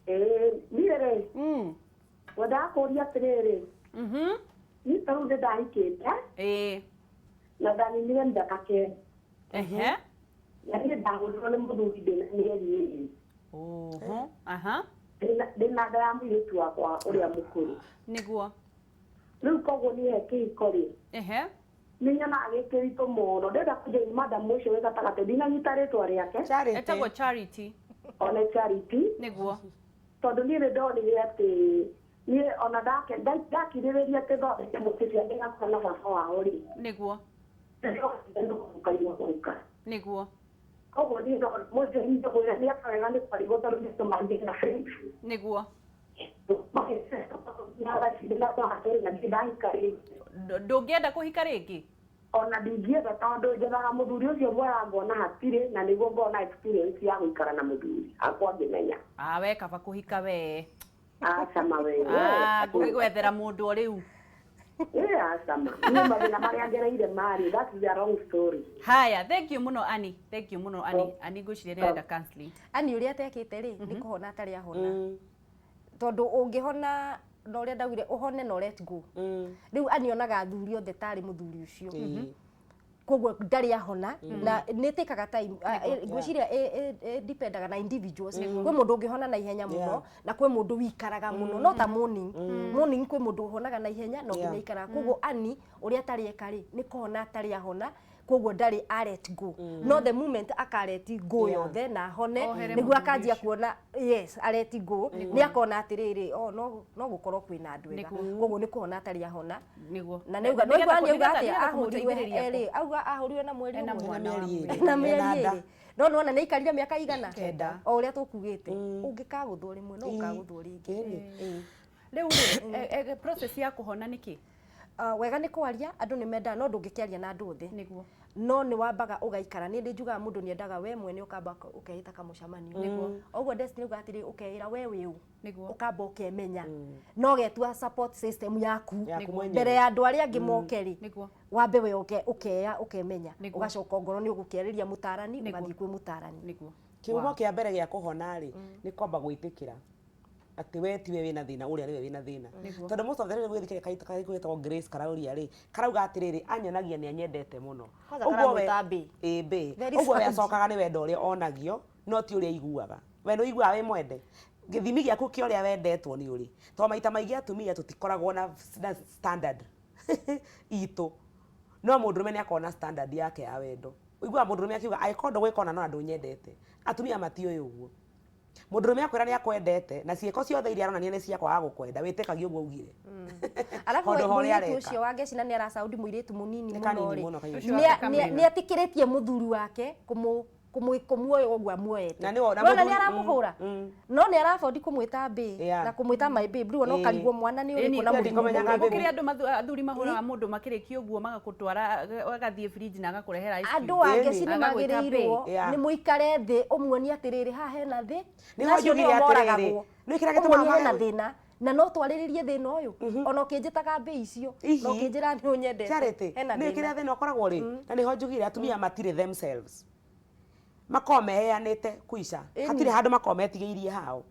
Ĩĩ, niĩ rĩ. Ngwendaga kũũria atĩrĩrĩ. Niĩ ta rĩu nĩ ndahikĩte. Ĩĩ. Na ndaninire mĩaka 9. Ehe. Na niĩ ndahũrirwo nĩ mũthuri ndĩna mĩeri 2. Oho. Aha. Ndĩna nda ya mũirĩtu wakwa ũrĩa mũkũrũ. Nĩguo. Rĩu koguo niĩ he kĩhiko rĩ. Ehe. Nĩ nyonaga gĩ kĩritũ mũno. Ndĩrenda kũjoin madam ũcio wĩ gatagatĩ, ndinanyita rĩtwa rĩake. Charity. Etagwo Charity. One Charity. Nĩguo. Tondũ niĩ nĩ ndonire atĩ niĩ ona ndakirĩrĩria atĩ thondeke mũciĩ ũcio ndĩgakora na baba wao rĩ. Nĩguo. Nĩguo. Koguo niĩ no mũciĩ nĩ mĩaka wega nĩ kwarigwo tondũ nĩ tũmangĩ na Nĩguo. Ndũngĩenda kũhika rĩngĩ? Ona ndingĩenda tondũ njethaga mũthuri ũcio mwega ngona hatirĩ, na nĩguo ngona experience ya gũikara na mũthuri akwa ngĩmenya. Ah, we kaba kũhika we. Aca we. Ah, ngũgĩgwethera mũndũ o rĩu. Ĩĩ aca ma. Niĩ mathĩna marĩa ngereire marĩ, that is a long story. Haya, thank you mũno Ani. Thank you mũno Ani. Ani ngwĩciria nĩ arenda counseling. Ani ũrĩa atekĩte rĩ, nĩ kũhona atarĩ ahona. Tondũ ũngĩhona na ũrĩa ndaugire ũhone na let go. Rĩu Ani onaga athuri othe tarĩ mũthuri ũcio. Koguo ndarĩ ahona na nĩ ĩtĩkaga time, ngwĩciria ĩdependaga na individuals. Kwĩ mũndũ ũngĩhona na ihenya mũno na kwĩ mũndũ wikaraga mũno, no ta morning. Morning kwĩ mũndũ ũhonaga na ihenya na ũngĩ nĩaikaraga. Koguo Ani ũrĩa atarĩ eka rĩ, nĩ kũhona atarĩ ahona, koguo ndarĩ a let go. No the moment aka let go yothe na ahone, nĩguo akanjia kuona yes a let go, nĩ akona atĩrĩrĩ, oh no no gũkorwo kwĩna andũ ega. Koguo nĩ kũhona atarĩ ahona. Nĩguo. Na nĩ auga, no aigua nĩ auga atĩa, ahũrirwe erĩ, auga ahũrirwe na mweri ũmwe. Na mĩeri 2. No nĩwona nĩ aikarire mĩaka igana? 9. O ũrĩa tũkugĩte. Ũngĩkagũthwo rĩmwe no ũkagũthwo rĩngĩ. Rĩu rĩ, process ya kũhona nĩ kĩ? Wega nĩ kwaria, andũ nĩ mendaga, no ndũngĩkĩaria na andũ othe. Nĩguo. No nĩ wambaga ũgaikara. Niĩ ndĩ njugaga mũndũ nĩ endaga we mwene ũkamba ũkeĩta kamũcemanio. Nĩguo. Ũguo Destiny auga atĩrĩ, ũkeĩra we wĩ ũ. Nĩguo. Ũkamba ũkemenya. Na ũgetua support system yaku. Yaku mwenyewe. Mbere ya andũ arĩa angĩ moke rĩ. Nĩguo. Wambe we ũkeya ũkemenya. Nĩguo. Ũgacoka ongorwo nĩ ũgũkĩarĩria mũtarani, Nĩguo. ũgathiĩ kwĩ mũtarani. Nĩguo. Kĩhumo kĩa mbere gĩa kũhona rĩ, nĩ kwamba gwĩtĩkĩra atĩ we tiwe wĩna thĩna, ũrĩa nĩwe wĩna thĩna. Tondũ most of the time gwĩthikĩria kaita karĩa gwĩtagwo Grace karauria rĩ, karauga atĩrĩrĩ, anyonagia nĩ anyendete mũno. Kwanza Ũguo we karamwĩta bae. Ĩĩ, bae. Very Ũguo we sad. acokaga nĩ wendo ũrĩa onagio, no ti ũrĩa aiguaga. We nĩ ũiguaga wĩ mwende? Gĩthimi gĩaku kĩa ũrĩa wendetwo nĩ ũrĩ. Tondũ maita maingĩ atumia tũtikoragwo na standard itũ. No mũndũrũme nĩ akoragwo na standard yake ya wendo. Ũiguaga mũndũrũme akiuga angĩkorwo ndũgwĩka ũna no ndũnyendete. Atumia matiũĩ ũguo. Mũndũrũme akwĩra nĩ akwendete na ciĩko ciothe iria aronania nĩ cia kwaga gũkwenda, wĩtĩkagia ũguo augire. Arabu Handũ ha ũrĩa mũirĩtu areka. ũcio wa Ngeci na nĩ aracaũndi mũirĩtu mũnini Nĩ mũno kanini rĩ. mũno kairĩtu. Ũcio wa Kakamega. Nĩ etĩkĩrĩtie mũthuri wake kũmuoya ũguo amuoete. Na nĩwe- na Nĩwona mũthuri- nĩ aramũhũra. No nĩ arabondi kũmwĩta bae na kũmwĩta my babe. Rĩu ona ũkarigwo mwana nĩ ũrĩkũ na Ĩni, mũthuri ndikũmenyaga mũrĩkũ. babe. Gũkĩrĩ andũ athuri mahũraga mũndũ makĩrĩkia ũguo magakũtwara agathiĩ fridge na agakũrehera ice cream. Andũ a Ngeci nĩ Agagwĩta magĩrĩirwo bae. nĩ mũikare thĩ ũmuonie atĩrĩrĩ, haha hena thĩ. Nĩho Na acio njugire nĩo atĩrĩrĩ, moragagwo. nĩ kĩrĩa gĩtũmaga Ũmuonie hena mage- thĩna. Na no twarĩrĩrie thĩna ũyũ. Ona ũkĩnjĩtaga mbĩ icio, na ũkĩnjĩra nĩ ũnyendete. Charity, Hena nĩ thĩna. kĩrĩa thĩna ũkoragwo rĩ, na nĩho njugire atumia matirĩ themselves. Makoragwo meheanĩte kuica. Hatirĩ handũ makoragwo metigĩirie hao.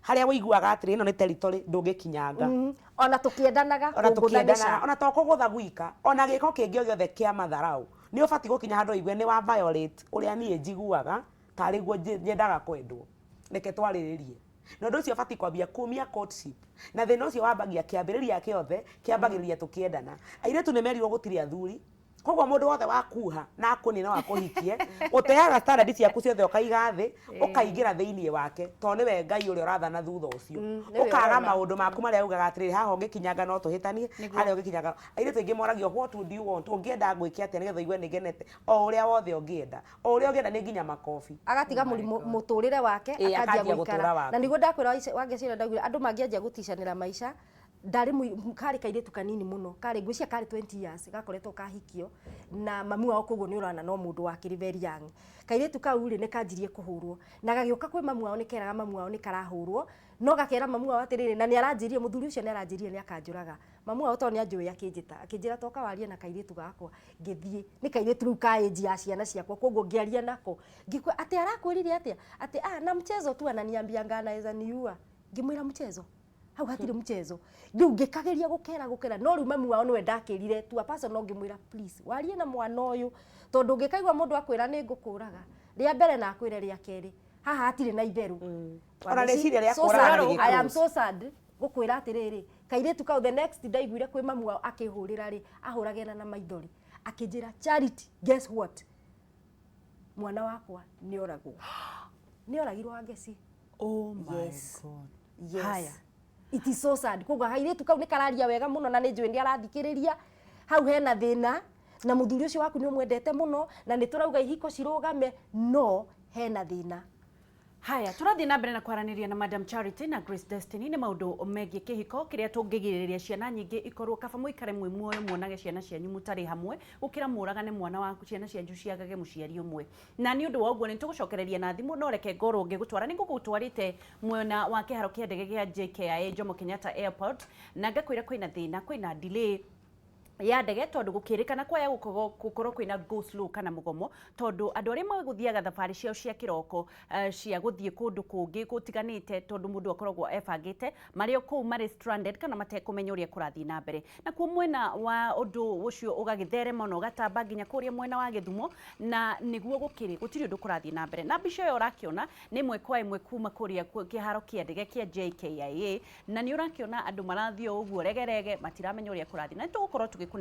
Harĩa ũiguaga atĩrĩ, ĩno nĩ territory ndũngĩkinyanga. Ona tũkĩendanaga, Ona kũgũtha tũkĩendanaga, nĩ ca. ona to kũgũtha gwika, ona gĩko kĩngĩ o gĩothe kĩa matharau. Nĩ ũbatiĩ gũkinya handũ ũigue nĩ wa violate ũrĩa niĩ njiguaga tarĩ guo nyendaga kwendwo. Reke twarĩrĩrie. Na ũndũ ũcio ũbatiĩ kwambia kumia courtship. Na thĩna ũcio wambagia kĩambĩrĩria kĩothe, kĩambagĩrĩria tũkĩendana. Airĩtu nĩ merirwo gũtirĩ athuri. Koguo mũndũ wothe wakuha na akũnie no akũhikie, ũteaga standard ciaku ciothe ũkaiga thĩ, ũkaingĩra thĩinĩ wake, tondũ nĩwe Ngai ũrĩa ũrathana thutha ũcio. Nĩwe Ũkaga ũrona. maũndũ maku marĩa ugaga atĩrĩrĩ, haha ũngĩkinyanga no tũhĩtanie, harĩa ũngĩkinyanga. Airĩtu aingĩ moragio what would you want, ũngĩenda ngwĩke atĩa nĩgetha ũigue nĩngenete, o ũrĩa wothe ũngĩenda. O ũrĩa ũngĩenda nĩ nginya makobi. Agatiga mũrimũ mũtũrĩre wake, Ĩĩ, akanjia akanjia gũikara. gũtũra waku. Na nĩguo ndakwĩra Wangeci ũrĩa ndaugire, andũ mangĩanjia gũticanĩra maica, Ndarĩ karĩ kairĩtu kanini mũno, karĩ ngwĩciria karĩ 20 years gakoretwo kahikio na mami wao, koguo nĩ ũrona no mũndũ wakĩrĩ very young. Kairĩtu kau rĩ, nĩ kanjirie kũhũrwo na gagĩũka kwĩ mamu wao, nĩ keraga mamu wao nĩ karahũrwo, no gakera mamu wao atĩrĩrĩ, na nĩ aranjĩrire, mũthuri ũcio nĩ aranjĩrire nĩ akanjũraga. Mamu wao tondũ nĩ anjũĩ akĩnjĩta, akĩnjĩra toka warie na kairĩtu gakwa. Ngĩthiĩ, nĩ kairĩtu rĩu ka age ya ciana ciakwa, koguo ngĩaria nako, ngĩkwa atĩ arakwĩrire atĩa? Atĩ ah, na mchezo tu ananiambianga anaweza niua. Ngĩmwĩra mchezo, hau hatirĩ mchezo. Rĩu ngĩkageria gũkera gũkera, no rĩu mami wao nĩwe ndakĩrire tu a person, no ngĩmwĩra, "Please, warie na mwana ũyũ, tondũ ũngĩkaigua mũndũ akwĩra nĩ ngũkũraga rĩa mbere na akwĩre rĩa kerĩ, haha hatirĩ na itherũ." Ona rĩciria rĩa So kũragana sad. rĩgĩ I am close. so sad gũkwĩra atĩrĩrĩ, kairĩtu kau, the next ndaiguire kwĩ mamu wao akĩhũrĩra rĩ, ahũragĩra na maithori akĩnjĩra, "Charity, guess what, mwana wakwa nĩ oragwo, nĩ oragirwo." Wangeci. Oh my Yes. God. Yes. Haya. It is so sad. Koguo kairĩtu kau nĩ kararia wega mũno na nĩ njũĩ nĩ arathikĩrĩria. Hau hena thĩna na mũthuri ũcio waku nĩ ũmwendete mũno, na nĩ tũrauga ihiko cirũgame, no hena thĩna. Haya, tũrathiĩ na mbere na kwaranĩria na Madam Charity na Grace Destiny nĩ maũndũ megiĩ kĩhiko kĩrĩa tũngĩgirĩrĩria ciana nyingĩ ikorwo. Kaba mũikare mwĩ muoyo muonage ciana cianyu mũtarĩ hamwe, gũkĩra mũragane mwana waku, ciana cianyu ciagage mũciari ũmwe. Na nĩ ũndũ wa ũguo nĩ tũgũcokereria na thimũ, no reke ngorwo ngĩgũtwara, nĩ ngũgũtwarĩte mwena wa kĩharo kĩa ndege gĩa JKIA, Jomo Kenyatta Airport, na ngakwĩra kwĩna thĩna, kwĩna delay ya ndege, tondũ gũkĩrĩkana kwaya gũkorwo kwĩna go slow kana mũgomo, tondũ andũ arĩa magũthiaga thabarĩ ciao cia kĩroko, cia gũthiĩ kũndũ kũngĩ gũtiganĩte, tondũ mũndũ akoragwo ebangĩte, marĩ o kũu marĩ stranded kana matekũmenya ũrĩa kũrathiĩ na mbere. Nakuo mwena wa ũndũ ũcio ũgagĩtherema na ũgatamba nginya kũrĩa mwena wa Gĩthumo, na nĩguo gũkĩrĩ gũtirĩ ũndũ kũrathiĩ na mbere. Na mbica ĩyo ũrakĩona nĩ ĩmwe kwa ĩmwe kuma kũrĩa kĩharo kĩa ndege kĩa JKIA, na nĩ ũrakĩona andũ marathiĩ o ũguo regerege, matiramenya ũrĩa kũrathiĩ. Na nĩ tũgũkorwo tũgĩkũnengera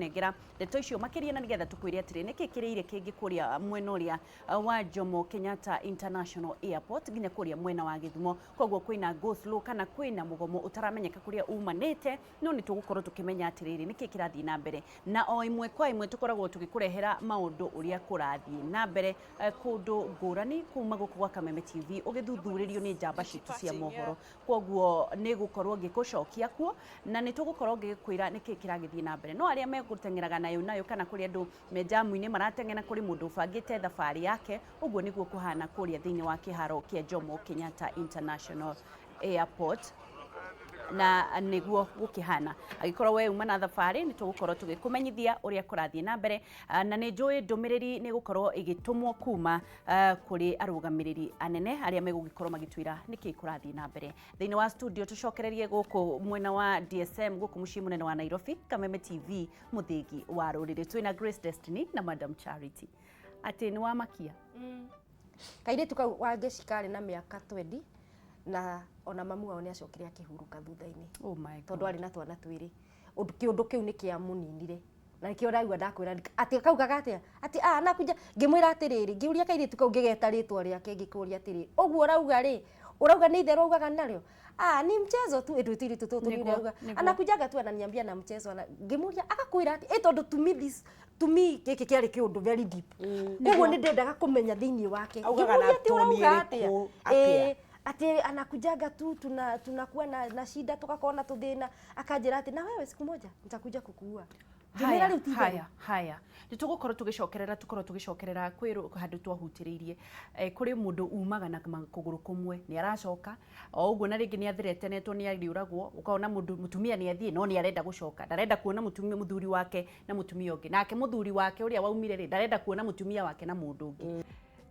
ndeto icio makĩria, na nĩgetha tũkwĩre atĩrĩ, nĩkĩ kĩrĩire kĩngĩ kũrĩa mwena ũrĩa wa Jomo Kenyatta International Airport nginya kũrĩa mwena wa Gĩthumo. Koguo kwĩna go slow kana kwĩna mũgomo ũtaramenyeka kũrĩa umanĩte, no nĩ tũgũkorwo tũkĩmenya atĩrĩrĩ, nĩkĩ kĩrathiĩ na mbere. Na o ĩmwe kwa ĩmwe tũkoragwo tũgĩkũrehera maũndũ ũrĩa kũrathiĩ na mbere kũndũ ngũrani kuma gũkũ gwa Kameme TV, ũgĩthuthurĩrio nĩ njamba citũ cia mohoro. Koguo nĩ gũkorwo ngĩkũcokia kuo na nĩ tũgũkorwo ngĩkwĩra nĩkĩ kĩragĩthiĩ na mbere. No arĩa megũteng'eraga nayo nayo, kana kũrĩa andũ me jamu-inĩ marateng'era, kũrĩ mũndũ ũbangĩte thabarĩ yake, ũguo nĩguo kũhana kũrĩa thĩinĩ wa kĩharo kĩa Jomo Kenyatta International Airport, na nĩguo gũkĩhana. Angĩkorwo we uma na thabarĩ, nĩ tũgũkorwo tũgĩkũmenyithia ũrĩa kũrathiĩ na mbere. Na nĩ njũĩ ndũmĩrĩri nĩ gũkorwo ĩgĩtũmwo kuma kũrĩ arũgamĩrĩri anene arĩa megũgĩkorwo magĩtwĩra nĩkĩ kũrathiĩ na mbere thĩinĩ wa studio. Tũcokererie gũkũ mwena wa DSM, gũkũ mũciĩ mũnene wa Nairobi. Kameme TV, mũthĩgi wa rũrĩrĩ, twĩna Grace Destiny na Madam Charity. Atĩ nĩ wamakia. Kairĩtu kau, Wangeci, karĩ na mĩaka 20, na ona mamu wao nĩ acokire akĩhurũka thutha-inĩ. Oh my Tondũ God. Arĩ na twana twĩrĩ. Ũndũ kĩũndũ kĩu nĩ kĩamũninire, na nĩkĩo ũraigua ndakwĩra atĩ kaugaga atĩa, atĩ ah, nakuja. Ngĩmwĩra atĩrĩrĩ, ngĩũria kairĩtu kau, ngĩgeta rĩtwa rĩake, ngĩkũria atĩrĩrĩ, ũguo ũrauga rĩ, ũrauga nĩ itherũ augaga narĩo? Ah, ni mchezo tu, ĩndũ tũirĩtu tũtũ Nĩguo, nĩ auga nĩguo. Anakujaga tu ananiambia na mchezo ana. Ngĩmũria agakwĩra atĩ ĩ, tondũ to me this, to me gĩkĩ kĩarĩ kĩũndũ very deep, koguo nĩ ndendaga kũmenya thĩinĩ wake. Augaga na Ngĩmũria atĩ toni ũrauga ĩrĩkũ, atĩa? atĩa? Ĩ, atĩ anakujaga tu tunakuwa na shida, tukakorwo na tuthĩna. Akanjĩra atĩ na wewe siku moja nitakuja kukuua. Ngĩmwĩra Haya, rĩu ti itherũ. Haya, haya, nĩ tũgũkorwo tũgĩcokerera, tũkorwo tũgĩcokerera kwĩ handũ twahutĩrĩirie. Kũrĩ mũndũ umaga na kũgũrũ kũmwe, nĩ aracoka o ũguo, na rĩngĩ nĩ athĩretenetwo nĩ arĩũragwo. Ũkona mũndũ mũtumia nĩ athiĩ, no nĩ arenda gũcoka, ndarenda kuona mũtumia, mũthuri wake na mũtumia ũngĩ, nake mũthuri wake ũrĩa waumire rĩ, ndarenda kuona mũtumia wake na mũndũ ũngĩ.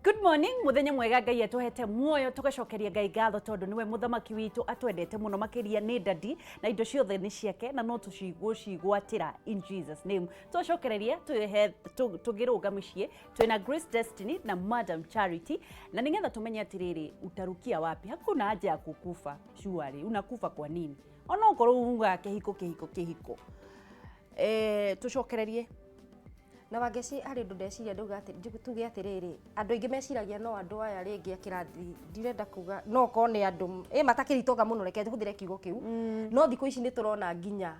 Good morning, muthenya mwega. Ngai atũhete muoyo, tugacokeria Ngai ngatho tondũ niwe mũthamaki witũ, atwendete mũno makĩria, nĩ dadi na indo ciothe nĩ ciake, na no tũcigũcigwatĩra in Jesus name. Twacokereria tũgĩrũnga mũciĩ, twĩna Grace Destiny na Madam Charity, na nĩgetha tũmenye atĩrĩrĩ, utarukia wapi? Hakuna haja ya kukufa shuari, unakufa kwa nini? Onokorwo ugaga kĩhiko, kĩhiko, kĩhiko, tũcokererie. Na Wangeci, harĩ ũndũ ndeciria ndauga atĩ tuge atĩrĩrĩ, andũ aingĩ meciragia no andũ aya rĩngĩ a kĩrathi, ndirenda kuga no korwo nĩ andũ ĩ matakĩrĩ itonga mũno, reke hũthĩre kiugo kĩu. No thikũ ici nĩ tũrona nginya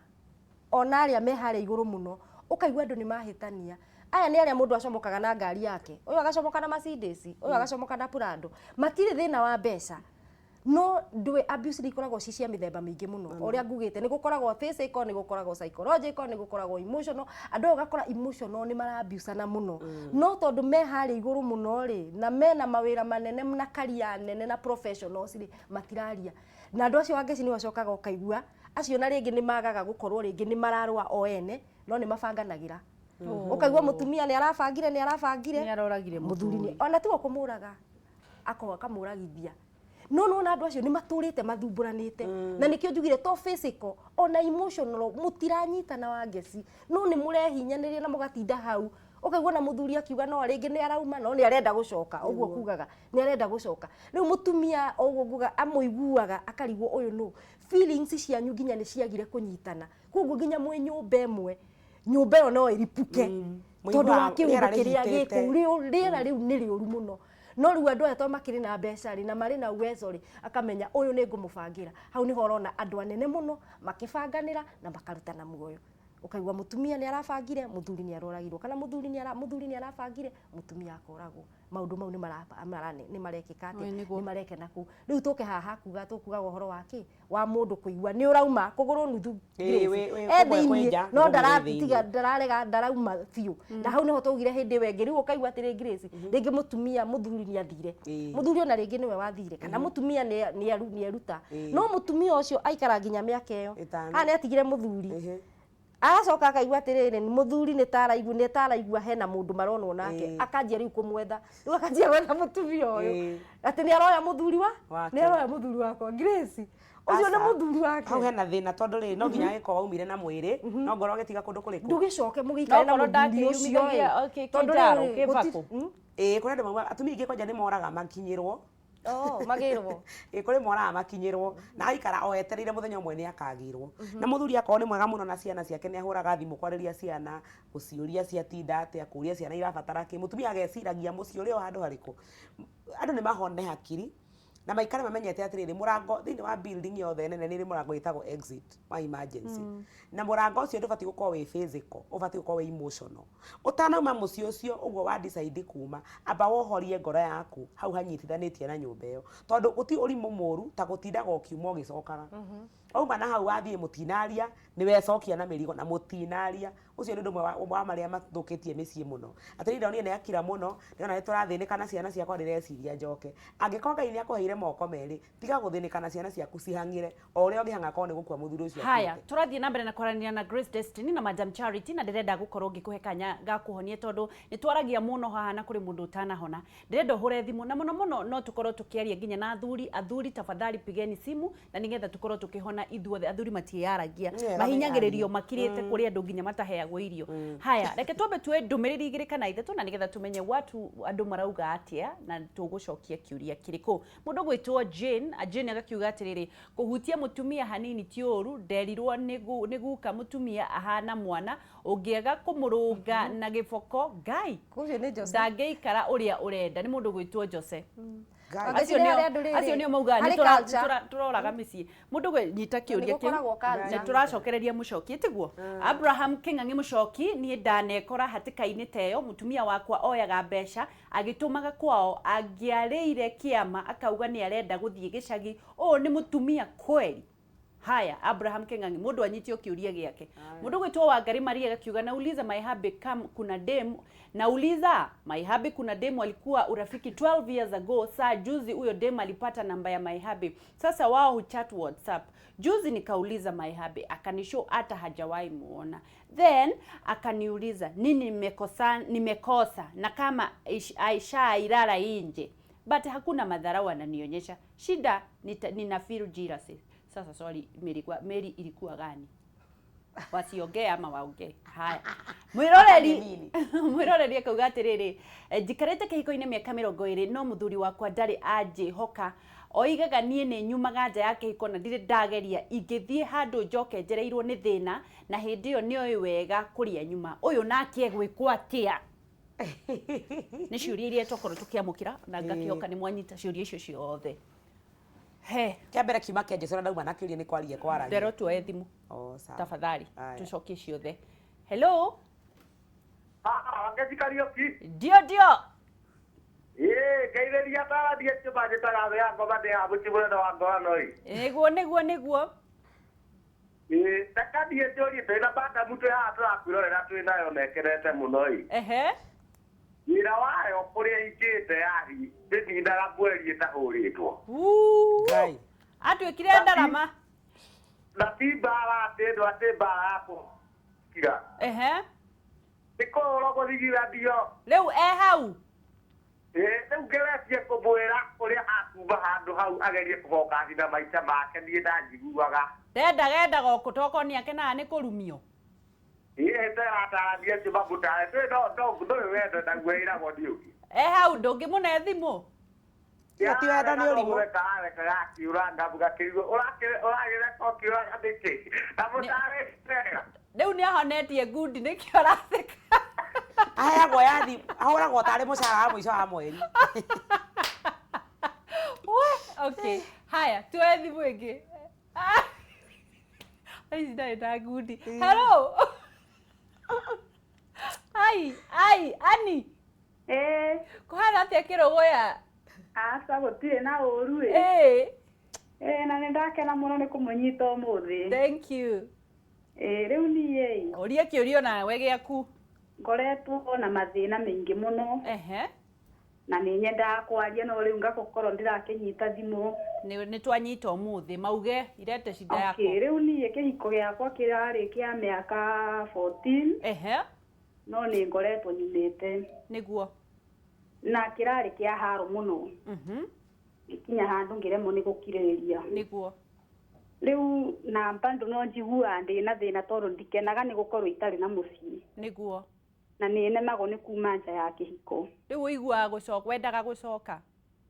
ona arĩa me harĩa igũrũ mũno, ũkaigua andũ nĩ mahĩtania. Aya nĩ arĩa mũndũ acomokaga na ngari yake, ũyũ agacomoka na Mercedes, ũyũ agacomoka na Prado, matirĩ thĩna wa mbeca. No ndũĩ abuse nĩ ikoragwo ci cia mĩthemba mĩingĩ mũno. Ũrĩa ngugĩte, nĩ gũkoragwo physical, nĩ gũkoragwo psychological, nĩ gũkoragwo emotional. Andũ aya ũgakora emotional nĩ maraabusana mũno, no tondũ me harĩa igũrũ mũno rĩ, na mena mawĩra manene na career nene na professionals rĩ, matiraria na andũ acio. Wangeci, nĩ ũcokaga ũkaigua acio na rĩngĩ nĩ magaga gũkorwo rĩngĩ nĩ mararũa o ene, no nĩ mabanganagĩra. Ũkaigua mũtumia nĩ arabangire, nĩ arabangire, Nĩ aroragire mũthuri mũthuri. Ona tigo kũmũraga, akoga akamũragithia. No nona andũ acio nĩ matũrĩte mathumbũranĩte, na nĩkĩo njugire to physical, ona emotional mũtiranyitana, Wangeci, no nĩ mũrehinyanĩria na mũgatinda hau. Ũkaigua na mũthuri akiuga no rĩngĩ nĩ arauma, no nĩ arenda gũcoka. Ũguo kugaga nĩ arenda gũcoka. Rĩu mũtumia ũguo nguga amũiguaga akarigwo ũyũ nũ. Feelings cianyu nginya nĩ ciagire kũnyitana, koguo nginya mwĩ nyũmba ĩmwe, nyũmba ĩyo no ĩripuke tondũ wa Mũiguaga kĩũndũ rĩera kĩrĩa rĩhitĩte. gĩkũu. Rĩera rĩu nĩ rĩũru mũno. No rĩu andũ aya to makĩrĩ na mbeca rĩ, na marĩ na uwezo rĩ, akamenya ũyũ nĩ ngũmũbangĩra. Hau nĩho ũrona andũ anene mũno makĩbanganĩra na makarutana muoyo. Ũkaigua mũtumia nĩ arabangire, mũthuri nĩ aroragirwo, kana mũthuri nĩ arabangire, mũtumia akoragwo. Maũndũ mau nĩ marekĩka atĩa? Ĩĩ, nĩguo. Nĩ marekena kũu. Rĩu tũke haha kuga, tũkugaga ũhoro wa kĩ wa mũndũ kũigua nĩ ũrauma kũgũrũ nuthu. Ĩĩ, Grace, wĩ e kũmwe thĩiniĩ kwĩ nja, no kũmwe kwĩ ndaratiga, thĩiniĩ. ndararega, ndarauma biũ. Na hau niho twaugire hĩndĩ ĩyo ĩngĩ. Rĩu ũkaigua atĩrĩ, Grace, rĩngĩ mũtumia, mũthuri nĩ athire, mũthuri ona rĩngĩ nĩwe wathire, kana mũtumia nĩ eruta, no mũtumia ũcio aikara nginya mĩaka ĩyo 5. Haha nĩ atigire mũthuri, agacoka akaigua atĩrĩrĩ, mũthuri nĩ taraigua hena mũndũ maronwo nake. Akanjia rĩu kũmwetha, rĩu akanjia gwetha mũtumia ũyũ, atĩ nĩ aroya mũthuri wa Wake. Nĩ aroya mũthuri wakwa. Grace, ũcio nĩ Aca. mũthuri wake. Hau hena thĩna, tondũ rĩ, no nginya agĩkorwo waumire na mwĩrĩ, no ngorwo ũgĩtiga kũndũ kũrĩkũ. Ndũgĩcoke mũgĩikare na No korwo mũthuri ũcio. ndakĩyumithania, Ĩ. Tondũ rĩrĩ, kĩbakũ. Ĩĩ, kũrĩ andũ maugaga atumia aingĩ kwanja nĩ moraga makinyĩrwo. Oh, magĩrwo. Ĩ, kũrĩ moraga makinyĩrwo na aikara o etereire mũthenya ũmwe nĩ akagĩrwo na mũthuri. Akorwo nĩ mwega mũno na ciana ciake, nĩ ahũraga thimũ kwarĩria ciana, gũciũria ciatinda atĩa, kũria ciana irabatara kĩ. Mũtumia ageciragia mũciĩ ũrĩ o handũ harĩkũ. Andũ nĩ mahone hakiri na maikare mamenyete atĩrĩrĩ, mũrango thĩinĩ wa building yothe nene nĩ ĩrĩ mũrango wĩtagwo exit wa emergency, na mũrango ũcio ndũbatiĩ gũkorwo wĩ physical, ũbatiĩ gũkorwo wĩ emotional. Ũtanauma mũciĩ ũcio ũguo wa decide kuma, amba wohorie ngoro yaku hau hanyitithanĩtie na nyũmba ĩyo, tondũ gũtirĩ ũrimũ mũru ta gũtindaga ũkiuma ũgĩcokaga. Wauma na hau wathiĩ, mũtinaria, nĩ wecokia na mĩrigo na mũtinaria. Ũcio nĩ ũndũ ũmwe wa marĩa mathũkĩtie mĩciĩ mũno. Atĩrĩrĩ, ndonire nĩ akira mũno, ndĩrona nĩ tũrathĩnĩka na ciana ciakwa, ndĩreciria njoke. Angĩkorwo Ngai nĩ akũheire moko merĩ, tiga gũthĩnĩka na ciana ciaku cihang'ĩre o ũrĩa ũngĩhang'a korwo nĩ gũkua mũthuri ũcio Haya, akuĩte. Tũrathiĩ na mbere na kwaranĩria na Grace Destiny na Madam Charity, na ndĩrenda gũkorwo ngĩkũhe kanya ga kũhonia, tondũ nĩ twaragia mũno haha na kũrĩ mũndũ ũtanahona. Ndĩrenda ũhũre thimũ, na mũno mũno no tũkorwo tũkĩaria nginya na athuri. Athuri, tafadhali pigeni simu na nĩgetha tũkorwo tũkĩhona ithuothe. Athuri matiĩyaragia, Nĩ wega mahinyagĩrĩrio, meyaarie. Makirĩte kũrĩ andũ nginya mataheagwo irio. Haya, reke twambe tuoe ndũmĩrĩri igĩrĩ kana ithatũ, na nĩgetha tũmenye watu andũ marauga atĩa na tũgũcokia kĩũria kĩrĩkũ. Mũndũ gwĩtwo Jane, Jane agakiuga atĩrĩrĩ, kũhutia mũtumia hanini ti ũru, nderirwo nĩ guka mũtumia ahana mwana, ũngĩaga kũmũrũnga na gĩboko ngai Ũcio nĩ Jose. Ndangĩikara ũrĩa ũrenda. Nĩ mũndũ gwĩtwo Jose. Ngai. Acio Nĩ nĩo harĩ andũ rĩrĩ, acio nĩo maugaga harĩ nĩ culture. tũroraga mĩciĩ. Mũndũ gwe nyita kĩũria kĩu. Gũkoragwo culture. Nĩ tũracokereria mũcoki, tiguo? Abraham King'ang'i mũcoki, niĩ ndanekora hatĩka-inĩ ta ĩyo. Mũtumia wakwa oyaga mbeca agĩtũmaga kwao, angĩarĩire kĩama akauga nĩ arenda gũthiĩ gĩcagi. Ũũ nĩ mũtumia kweri? Haya, Abraham King'ang'i, mũndũ anyitio kĩũria gĩake. Mũndũ gwĩtwo Wangari Maria agakiuga, nauliza my hubby kam kuna dem, nauliza my hubby, kuna dem alikuwa urafiki 12 years ago. Saa juzi huyo dem alipata namba ya my hubby, sasa wao huchat WhatsApp. Juzi nikauliza my hubby, akanishow hata hajawahi muona. Then akaniuliza nini nimekosa, nimekosa na kama aisha ilala inje, but hakuna madharau ananionyesha. Shida nina feel jealousy. Sasa sorry, Mary, kwa Mary ilikuwa gani? Wasiongee ama waongee? Haya, mwiroreri akauga atiriri, njikarĩte kĩhiko-inĩ mĩaka 20, no mũthuri wakwa ndarĩ anjĩhoka. Oigaga niĩ nĩ nyumaga nja ya kĩhiko na ndirĩ ndageria. Ingĩthiĩ handũ njoke njereirwo nĩ thĩna, na hĩndĩ ĩyo nĩoĩ wega kũrĩa nyuma. Ũyũ nake egwĩkwo atĩa? Nĩ ciũria iria twakorwo tũkĩamũkĩra, na ngakĩhoka nĩ mwanyita ciũria icio ciothe. He Kĩa mbere kiuma kĩa Jesũ na ndauma na kĩũria nĩ kwaria kwaragia. Ndero tuoe thimũ. Oh, sawa. Tafadhali. Aya. Tucokie ciothe. Hello. Wangeci Kariũki. Ndio, ndio. Ĩĩ, ngeithĩria atarani acio manjĩtaga thĩ ya ngoma ndĩ haha mũciĩ mũnene wa Ngorano-ĩ. Nĩguo nĩguo nĩguo. Ĩĩ, reke niĩ njũrie twĩ na madamu twĩ haha tũrakwĩrorera twĩ nayo na ĩkenete mũno-ĩ. Ehe. Wĩra wayo kũrĩa ĩingĩte yani ndĩninaga mweri ĩtahũrĩtwo. Wuu. Ngai. Atuĩkire ndarama. Na ti mbara atĩ ĩno atĩ mbara ya kũkira. Ehe. Nĩ kũhũrwo gũthigithanio. Rĩu e hau. Ĩĩ, rĩu ngeretie kũmwĩra ũrĩa akuma handũ hau agerie kũbokasi na maica make niĩ ndanjiguaga. Ndendaga endaga o tokorwo nĩ akenaga nĩ kũrumio. Ĩĩ ĩtaratarania acio mamũtare ndũĩ no no ndũĩ wendo naguo ĩragwo nĩ ũngĩ. E hau ndũngĩmũne thimũ. Tiga ti wendo nĩ ũrimũ. Reka areka gakiura ngamu gakĩigua ũragĩreka ũkiuraga nĩkĩ na mũtarĩte wega. Rĩu nĩ ahonetie ngundi nĩkĩo aratheka. Aheagwo yathi ahũragwo tarĩ mũcara wa mũico wa mweri. We, okay. Haya, tuoe thimũ ĩngĩ. Ici ndarĩ na ngundi. Hello. Ai, ai, Ani. Ĩĩ, Kũhana atĩa kĩrũgũya? aca gũtirĩ na ũru ĩ. Ĩĩ, Ĩĩ, na nĩ ndakena mũno nĩ kũmũnyita ũmũthĩ. thank you. Ĩĩ, rĩu niĩ ĩ, Ũria kĩũria nawe gĩaku. ngoretwo na mathĩna maingĩ mũno Ehe. na nĩ nyendaga kwaria no rĩu ngakorwo ndĩrakĩnyita thimũ. Nĩ twanyita ũmũthĩ mauge irete shida yako. Okay, rĩu niĩ kĩhiko gĩakwa kĩrarĩ kĩa mĩaka 14 Ehe, no nĩ ngoretwo nyumĩte nĩguo. na kĩrarĩ kĩa haro mũno gĩkinya handũ ngĩremwo nĩ gũkirĩrĩria. Nĩguo. Rĩu na bado no njiguaga ndĩna thĩna tondũ ndikenaga nĩ gũkorwo itarĩ na mũciĩ Nĩguo. na nĩ nemagwo nĩ kuma nja ya kĩhiko. Rĩu ũiguaga gũcoka, wendaga gũcoka.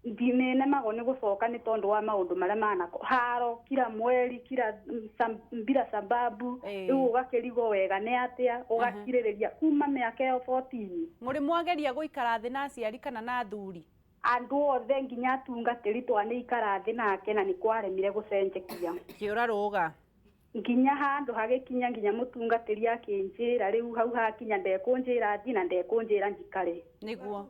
Nĩ nemagwo nĩ gũcoka nĩ tondũ wa maũndũ marĩa manako haro kila mweri kila bila sababu Rĩu ũgakĩrigwo wega nĩ atĩa ũgakirĩrĩria kuma mĩaka ĩyo 14. Mũrĩ mwageria gũikara thĩ na aciari kana na athuri? Andũ othe nginya atungatĩri twanĩikara thĩ nake na nĩ kwaremire gũcenjekia. Kĩũra rũga. Nginya handũ hagĩkinya nginya mũtungatĩri akĩnjĩra rĩu hau hakinya ndekũnjĩra thiĩ na ndekũnjĩra njikare. Nĩguo.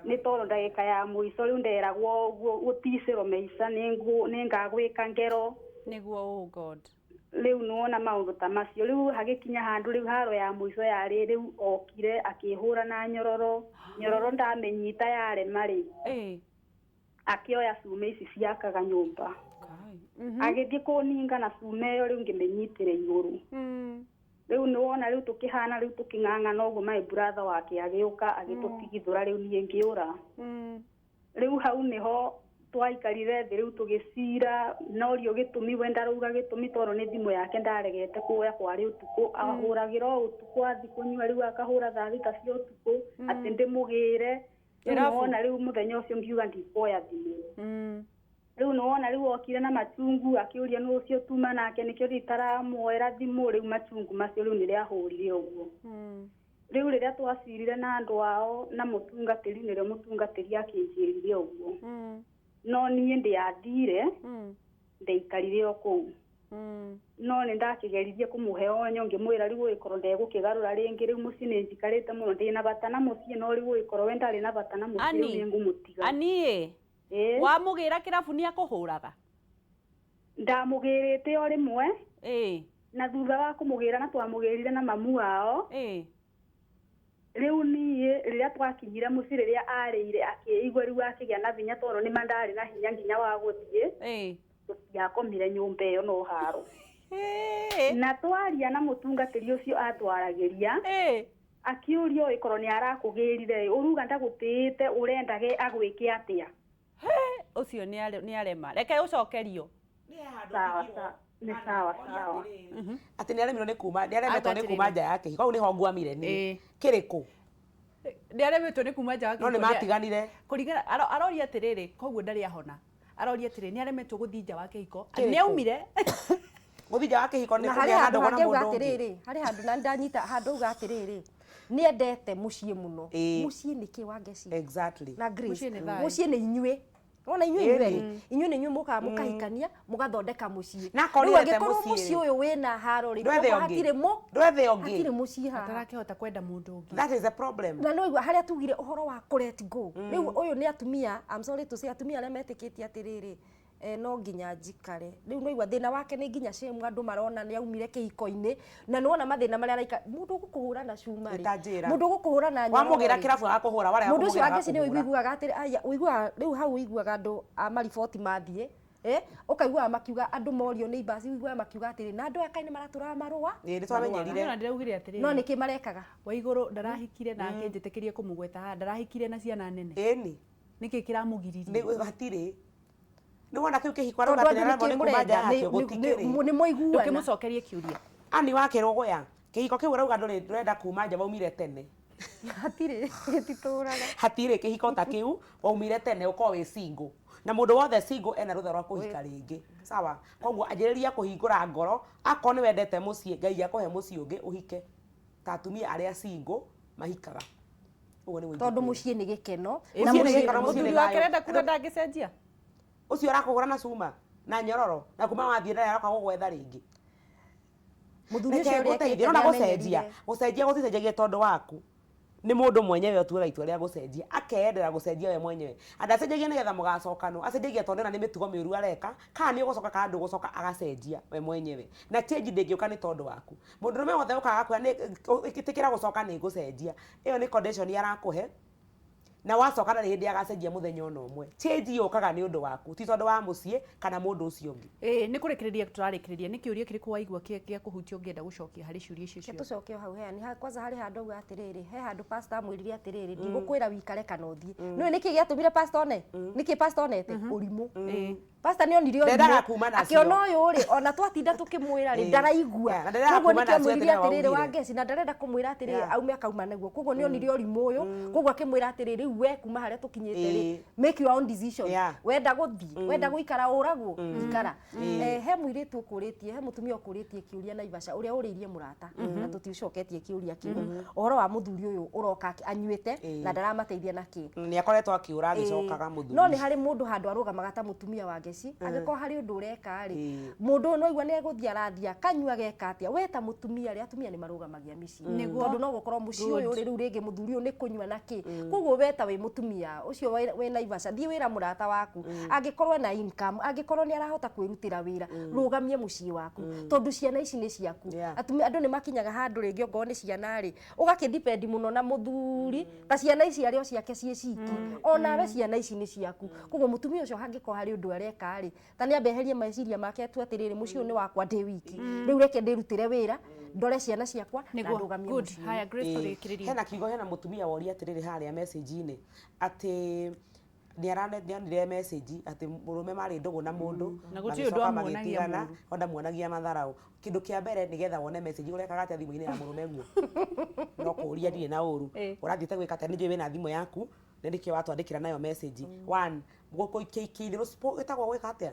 Nĩ tondũ ndagĩka ya mũico rĩu nderagwo ũguo gũticĩrwo maica nĩngagwĩka ngero. Nĩguo, oh God. Rĩu nĩwona maũndũ ta macio rĩu hagĩkinya handũ rĩu haro ya mũico yarĩ rĩu okire akĩhũra na nyororo nyororo ndamĩnyita yarema rĩ akĩoya cuma ici ciakaga nyũmba agĩthiĩ kũninga na cuma ĩyo rĩu ngĩmĩnyitĩre igũrũ rĩu nĩwona rĩu tũkĩhana rĩu tũkĩng'ang'ana ũguo my brother wake agĩũka agĩtũtigithũra rĩu niĩ ngĩũra rĩu hau nĩho twaikarire thĩ rĩu tũgĩcira norio gĩtũmi we ndarauga gĩtũmi tondũ nĩ thimũ yake ndaregete kuoya kwarĩ ũtukũ ahũragĩra o ũtukũ athiĩ kũnyua rĩu akahũra thaa thita cia ũtukũ atĩ ndĩmũgĩre rĩu nĩwona rĩu mũthenya ũcio ngiuga ndikuoya thimũ rĩu nĩwona rĩu okire na machungu akĩũria nũ ũcio tuma nake nĩkĩo nditaramuoera thimũ rĩu machungu macio rĩu nĩrĩa ahũrire ũguo rĩu rĩrĩa twacirire na andũ ao na mũtungatĩri nĩrĩo mũtungatĩri akĩnjĩrire ũguo no niĩ ndĩathire ndeikarire o kũu no nĩ ndakĩgeririe kũmũhe onyo ngĩmwĩra rĩu ũgĩkorwo ndegũkĩgarũra rĩngĩ rĩu mũciĩ nĩ njikarĩte mũno ndĩna bata na mũciĩ no rĩu ũgĩkorwo we ndarĩ na bata na mũciĩ rĩu nĩ ngũmũtiga. Ani ĩ wamũgĩra kĩrabu nĩ akũhũraga? Ndamũgĩrĩte o rĩmwe na thutha wa kũmũgĩra na twamũgĩrire na mamu wao rĩu niĩ rĩrĩa twakinyire mũciĩ rĩrĩa arĩire akĩigua rĩu akĩgĩa na hinya tondũ nĩma ndarĩ na hinya nginya wa gũthiĩ tũtiakomire nyũmba ĩyo no haro na twaria na mũtungatĩri ũcio atwaragĩria akiũria ũgĩkorwo nĩ arakũgĩrire ũruga ndagũtĩĩte ũrendage agwĩke atĩa ũcio nĩ arema reke ũcokerio. Sawa sawa nĩ sawa sawa atĩ nĩ aremirwo nĩ kuma nĩ aremetwo nĩ kuma nja ya kĩhiko hau nĩho ngwamire niĩ kĩrĩkũ nĩ aremetwo nĩ kuma nja wa kĩhiko no nĩ matiganire kũringana aroria atĩrĩrĩ koguo ndarĩ ahona aroria atĩrĩrĩ nĩ aremetwo gũthiĩ nja wa kĩhiko nĩ aumire gũthiĩ nja wa kĩhiko nĩ na kũgĩa harĩ na handũ ndũgũ na hangĩ auga mũndũ ũngĩ atĩrĩrĩ harĩ handũ na ndanyita handũ auga atĩrĩrĩ nĩendete mũciĩ mũno Ĩĩ. mũciĩ nĩ kĩ Wangeci exactly na Grace Mũciĩ nĩ thayũ. mũciĩ nĩ inyuĩ Wona inyuĩ Ĩni. inyuerĩ, inyuĩ nĩ inyuĩ mũkaga mũkahikania, mũgathondeka mũciĩ. Na akorwo Rĩu nĩwendete angĩkorwo mũciĩ mũciĩ rĩ. ũyũ wĩna haro rĩ, Ndwethe koguo ũngĩ. hatirĩ mũ Ndwethe ũngĩ. hatirĩ mũciĩ haha. Atarakĩhota kwenda mũndũ ũngĩ. That is a problem. Na no igua harĩa tugire ũhoro wa kũ let go. Rĩu ũyũ nĩ atumia, I'm sorry to say, atumia arĩa metĩkĩtie atĩrĩrĩ, no nginya njikare. Rĩu no igua thĩna wake nĩ nginya shame, andũ marona nĩ aumire kĩhiko-inĩ, na nĩwona mathĩna marĩa araika. Mũndũ ũgũkũhũra na cuma rĩ, Ta njĩra. mũndũ ũgũkũhũra na nyororo Wamũgĩra rĩ. kĩrabu agakũhũra, warega Mũndũ ũcio kũmũgĩra Wangeci nĩ agakũhũra. ũiguaga atĩrĩ, aya, ũiguaga rĩu hau, ũiguaga andũ a mariboti mathiĩ, ũkaiguaga makiuga andũ morio nĩ ibaci, ũiguaga makiuga atĩrĩ, na andũ aya kaĩ nĩ maratũraga marũa. Ĩĩ, nĩ twamenyerire. Na ndĩraugire atĩrĩrĩ, No nĩkĩ marekaga? Wa igũrũ ndarahikire na akĩnjĩtĩkĩrie kũmũgweta haha, ndarahikire na ciana nene. Ĩni. Nĩkĩ kĩramũgiririe? Nĩ hatirĩ. Nĩ wona kĩu kĩhiko Tondũ arauga andũ atĩ nĩkĩ nĩaremwo nĩ kuma nja mũrenda? yakĩo, gũtikĩrĩ. Nĩ mwaiguana. Ndũkĩmũcokerie kĩũria. Ani wa kĩrũgũya, kĩhiko kĩu ũrauga ndũrĩ ndũrenda kuma nja, waumire tene. Hatirĩ, gĩtitũraga. Hatirĩ kĩhiko ta kĩu, waumire tene, ũkorwo wĩ single. Na mũndũ wothe single ena rũtha rwa kũhika rĩngĩ. Sawa? Koguo anjĩrĩria kũhingũra ngoro, akorwo nĩ wendete mũciĩ, Ngai akũhe mũciĩ ũngĩ ũhike. Ta atumia arĩa single mahikaga. Ũguo nĩguo Tondũ ingĩkwĩra. Mũciĩ nĩ gĩkeno. Mũciĩ nĩ gĩkeno, mũciĩ nĩ Mũthuri wake thayũ. arenda kuga ndangĩcenjia. Ũcio ũrakũhũra na cuma na nyororo, na kuma wathiĩ ndarĩ aroka gũgwetha rĩngĩ. Mũthuri Reke ũcio ũrĩa ngũteithie. ekĩte Nona nĩ gũcenjia amenyerire. gũcenjia gũticenjagia tondũ waku, nĩ mũndũ mwenyewe ũtuaga itua rĩa gũcenjia, akeyendera gũcenjia we mwenyewe. Andacenjagia nĩgetha mũgacokanwo, acenjagia tondũ ĩna nĩ mĩtugo mĩũru areka, kana nĩ ũgũcoka kana ndũgũcoka, agacenjia we mwenyewe. Na change ndĩngĩũka nĩ tondũ waku. Mũndũrũme wothe ũkaga agakwĩra nĩ ĩtĩkĩra gũcoka nĩ ngũcenjia, ĩyo nĩ condition arakũhe, na wacoka ndarĩ hĩndĩ agacenjia mũthenya ona ũmwe. Change yũkaga nĩ ũndũ waku, ti tondũ wa mũciĩ kana mũndũ ũcio ũngĩ. Ĩĩ, nĩ kũrĩkĩrĩria tũrarĩkĩrĩria. Nĩ kĩũria kĩrĩkũ waigua gĩa kũhutia ũngĩenda gũcokia harĩ ciũria icio Reke ciothe? Tũcoke o hau heani kwanza harĩ handũ auga atĩrĩrĩ, he handũ pastor amwĩrire atĩrĩrĩ, ndigũkwĩra wikare kana ũthiĩ. Nĩũĩ nĩkĩ gĩatũmire pastor one? Nĩkĩ pastor onete ũrimũ? Pastor nĩ onire Ndendaga ũrimũ, kuma nacio. Akĩona ũyũ rĩ, ona twatinda tũkĩmwĩra rĩ, ndaraigua. Yeah, na ndendaga Koguo kuma nĩkĩo nacio amwĩrire atĩ nĩwe atĩrĩrĩ, waugire. Wangeci, na ndarenda kũmwĩra atĩrĩrĩ, aume akauma naguo. Koguo nĩ onire ũrimũ ũyũ, koguo akĩmwĩra atĩrĩrĩ, rĩu we kuma harĩa tũkinyĩte rĩ, make your own decision. Wenda gũthiĩ, wenda gũikara ũragwo, ikara. He mũirĩtu ũkũrĩtie, he mũtumia ũkũrĩtie kĩũria Naivasha, ũrĩa ũrĩirie mũrata, na tũtiũcoketie kĩũria kĩu, ũhoro wa mũthuri ũyũ ũroka anyuĩte na ndaramateithia na kĩ. Nĩ akoretwo akĩũra agĩcokaga mũthuri. No nĩ harĩ mũndũ handũ arũgamaga ta mũtumia wa Ngeci, angĩkorwo harĩ ũndũ ũreka rĩ, mũndũ ũyũ no igua nĩ egũthiĩ arathiĩ akanyua ageka atĩa, we ta mũtumia rĩ, atumia nĩ marũgamagia mĩciĩ, tondũ no gũkorwo mũciĩ ũyũ rĩ, rĩu rĩngĩ mũthuri ũyũ nĩ kũnyua na kĩ. Koguo we ta wĩ mũtumia ũcio wĩ Naivasha, thiĩ wĩra mũrata waku, angĩkorwo ena income, angĩkorwo nĩ arahota kwĩrutĩra wĩra, rũgamie mũciĩ waku, tondũ ciana ici nĩ ciaku. Atumia, andũ nĩ makinyaga handũ rĩngĩ, ongorwo nĩ ciana rĩ, ũgakĩ depend mũno na mũthuri, ta ciana ici arĩ o ciake ciĩ ciki, onawe ciana ici nĩ ciaku. Koguo mũtumia ũcio hangĩkorwo harĩ ũndũ areka rĩ, ta nĩ ambe eherie meciria make atue atĩrĩrĩ, mũciĩ ũyũ nĩ wakwa ndĩ wiki, rĩu reke ndĩrutĩre wĩra, ndore ciana ciakwa na Nĩguo. ndũgamie Good. mũciĩ. Haya, Grace, tũrĩkĩrĩrie. Hena kiugo, hena mũtumia woria atĩrĩrĩ harĩa message-inĩ atĩ nĩonire message atĩ mũrũme marĩ ndũgũ na mũndũ, Na gũtirĩ ũndũ magĩcoka amuonagia magĩtigana, mũru. o ndamuonagia matharau. Kĩndũ kĩa mbere, nĩgetha wone message, ũrekaga atĩa thimũ-inĩ ya mũrũme guo? No kũũria, ndirĩ na ũru. Ũrathiĩte gwĩka atĩa? Nĩnjũĩ wĩna thimũ yaku na nĩkĩo watwandĩkĩra nayo message. One, gũkũ ĩtagwo gwĩka atĩa?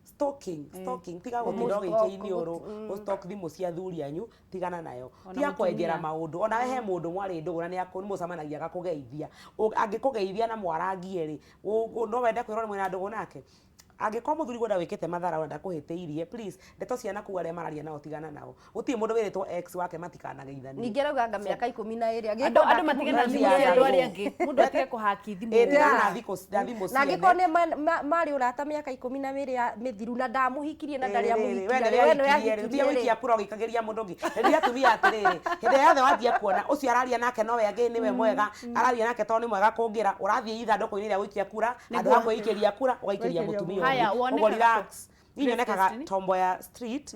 Stalking, stalking. Tiga gũtinda ũgĩikia iniũrũ, gũ-stalk thimũ cia athuri anyu, tigana nayo. Ona Tiga kwenjera mũtumia. Maũndũ. Onawe he mũndũ mwarĩ ndũgũ na nĩ mũcemanagia agakũgeithia. Angĩkũgeithia na mwarangie rĩ, no wende kwĩrwo mwĩna ndũgũ nake? Angĩkorwo mũthuri gwenda wĩkĩte matharau na ndakũhĩtĩirie, please, ndeto ciana kũu arĩa mararia nao, tigana nao. Gũtirĩ mũndũ wĩrĩtwo ex wake matikanagĩithanie. Ningĩ arauga anga mĩaka 12 Andũ matige na thimũ cia andũ arĩa angĩ. Mũndũ atige kũhaki thimũ. Ĩ, tigana na na thimũ Na ciene. angĩkorwo nĩ marĩ ũrata mĩaka 12 ya mĩthiru na ndamũhikirie na ndarĩ we amũhikia nĩwe rĩ, we nĩwe ahikirie rĩ, ahikirie tiga rĩ. gũikia kura ũgĩikagĩria mũndũ ũngĩ. Rĩrĩa atumia atĩrĩrĩ, hĩndĩ ĩrĩa yothe wanjia kuona ũcio araria nake nowe angĩ nĩwe mwega, araria nake tondũ nĩ mwega kũngĩra, ũrathiĩ ithandũkũ-inĩ rĩa gũikia kura, handũ ha kwĩikĩria kura ũgaikĩria mũtumia Haya, ũngĩ. Ũguo wonekaga relax. Niĩ nyonekaga Destiny? Tomboya Street,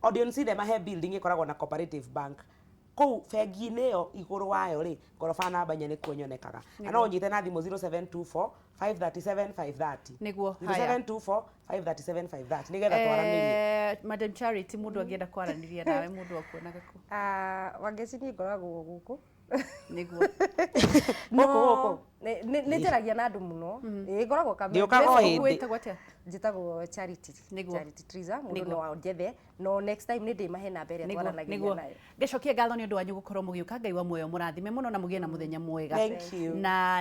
Odeon Cinema, he building ĩkoragwo na Cooperative Bank kũu bengi-inĩ ĩyo, igũrũ wayo rĩ, ngoroba namba 4, nĩkuo nyonekaga. Na no ũnyite na thimũ 0724 537 530. Nĩguo, haya. 0724 537 530, nĩgetha twaranĩrie. Madam Charity, mũndũ angĩenda kwaranĩria nawe, mũndũ akuonaga kũ? Ah, Wangeci, niĩ ngoragwo gũkũ. Nĩguo. Gũkũ, gũkũ. Nĩ njaragia na andũ mũno. Ĩ, ngoragwo Ndĩũkaga o hĩndĩ. Wĩtagwo atĩa? Njĩtagwo Charity. Nĩguo. Charity Triza. Mũndũ Nĩguo. no anjethe, no next time nĩ ndĩmahe namba ĩrĩa Nĩguo, twaranagĩria nĩguo. nayo. Ngĩcokia ngatho nĩ ũndũ wanyu gũkorwo mũgĩũka. Ngai wa muoyo mũrathime mũno na mũgĩe na mũthenya mwega. Thank you. Na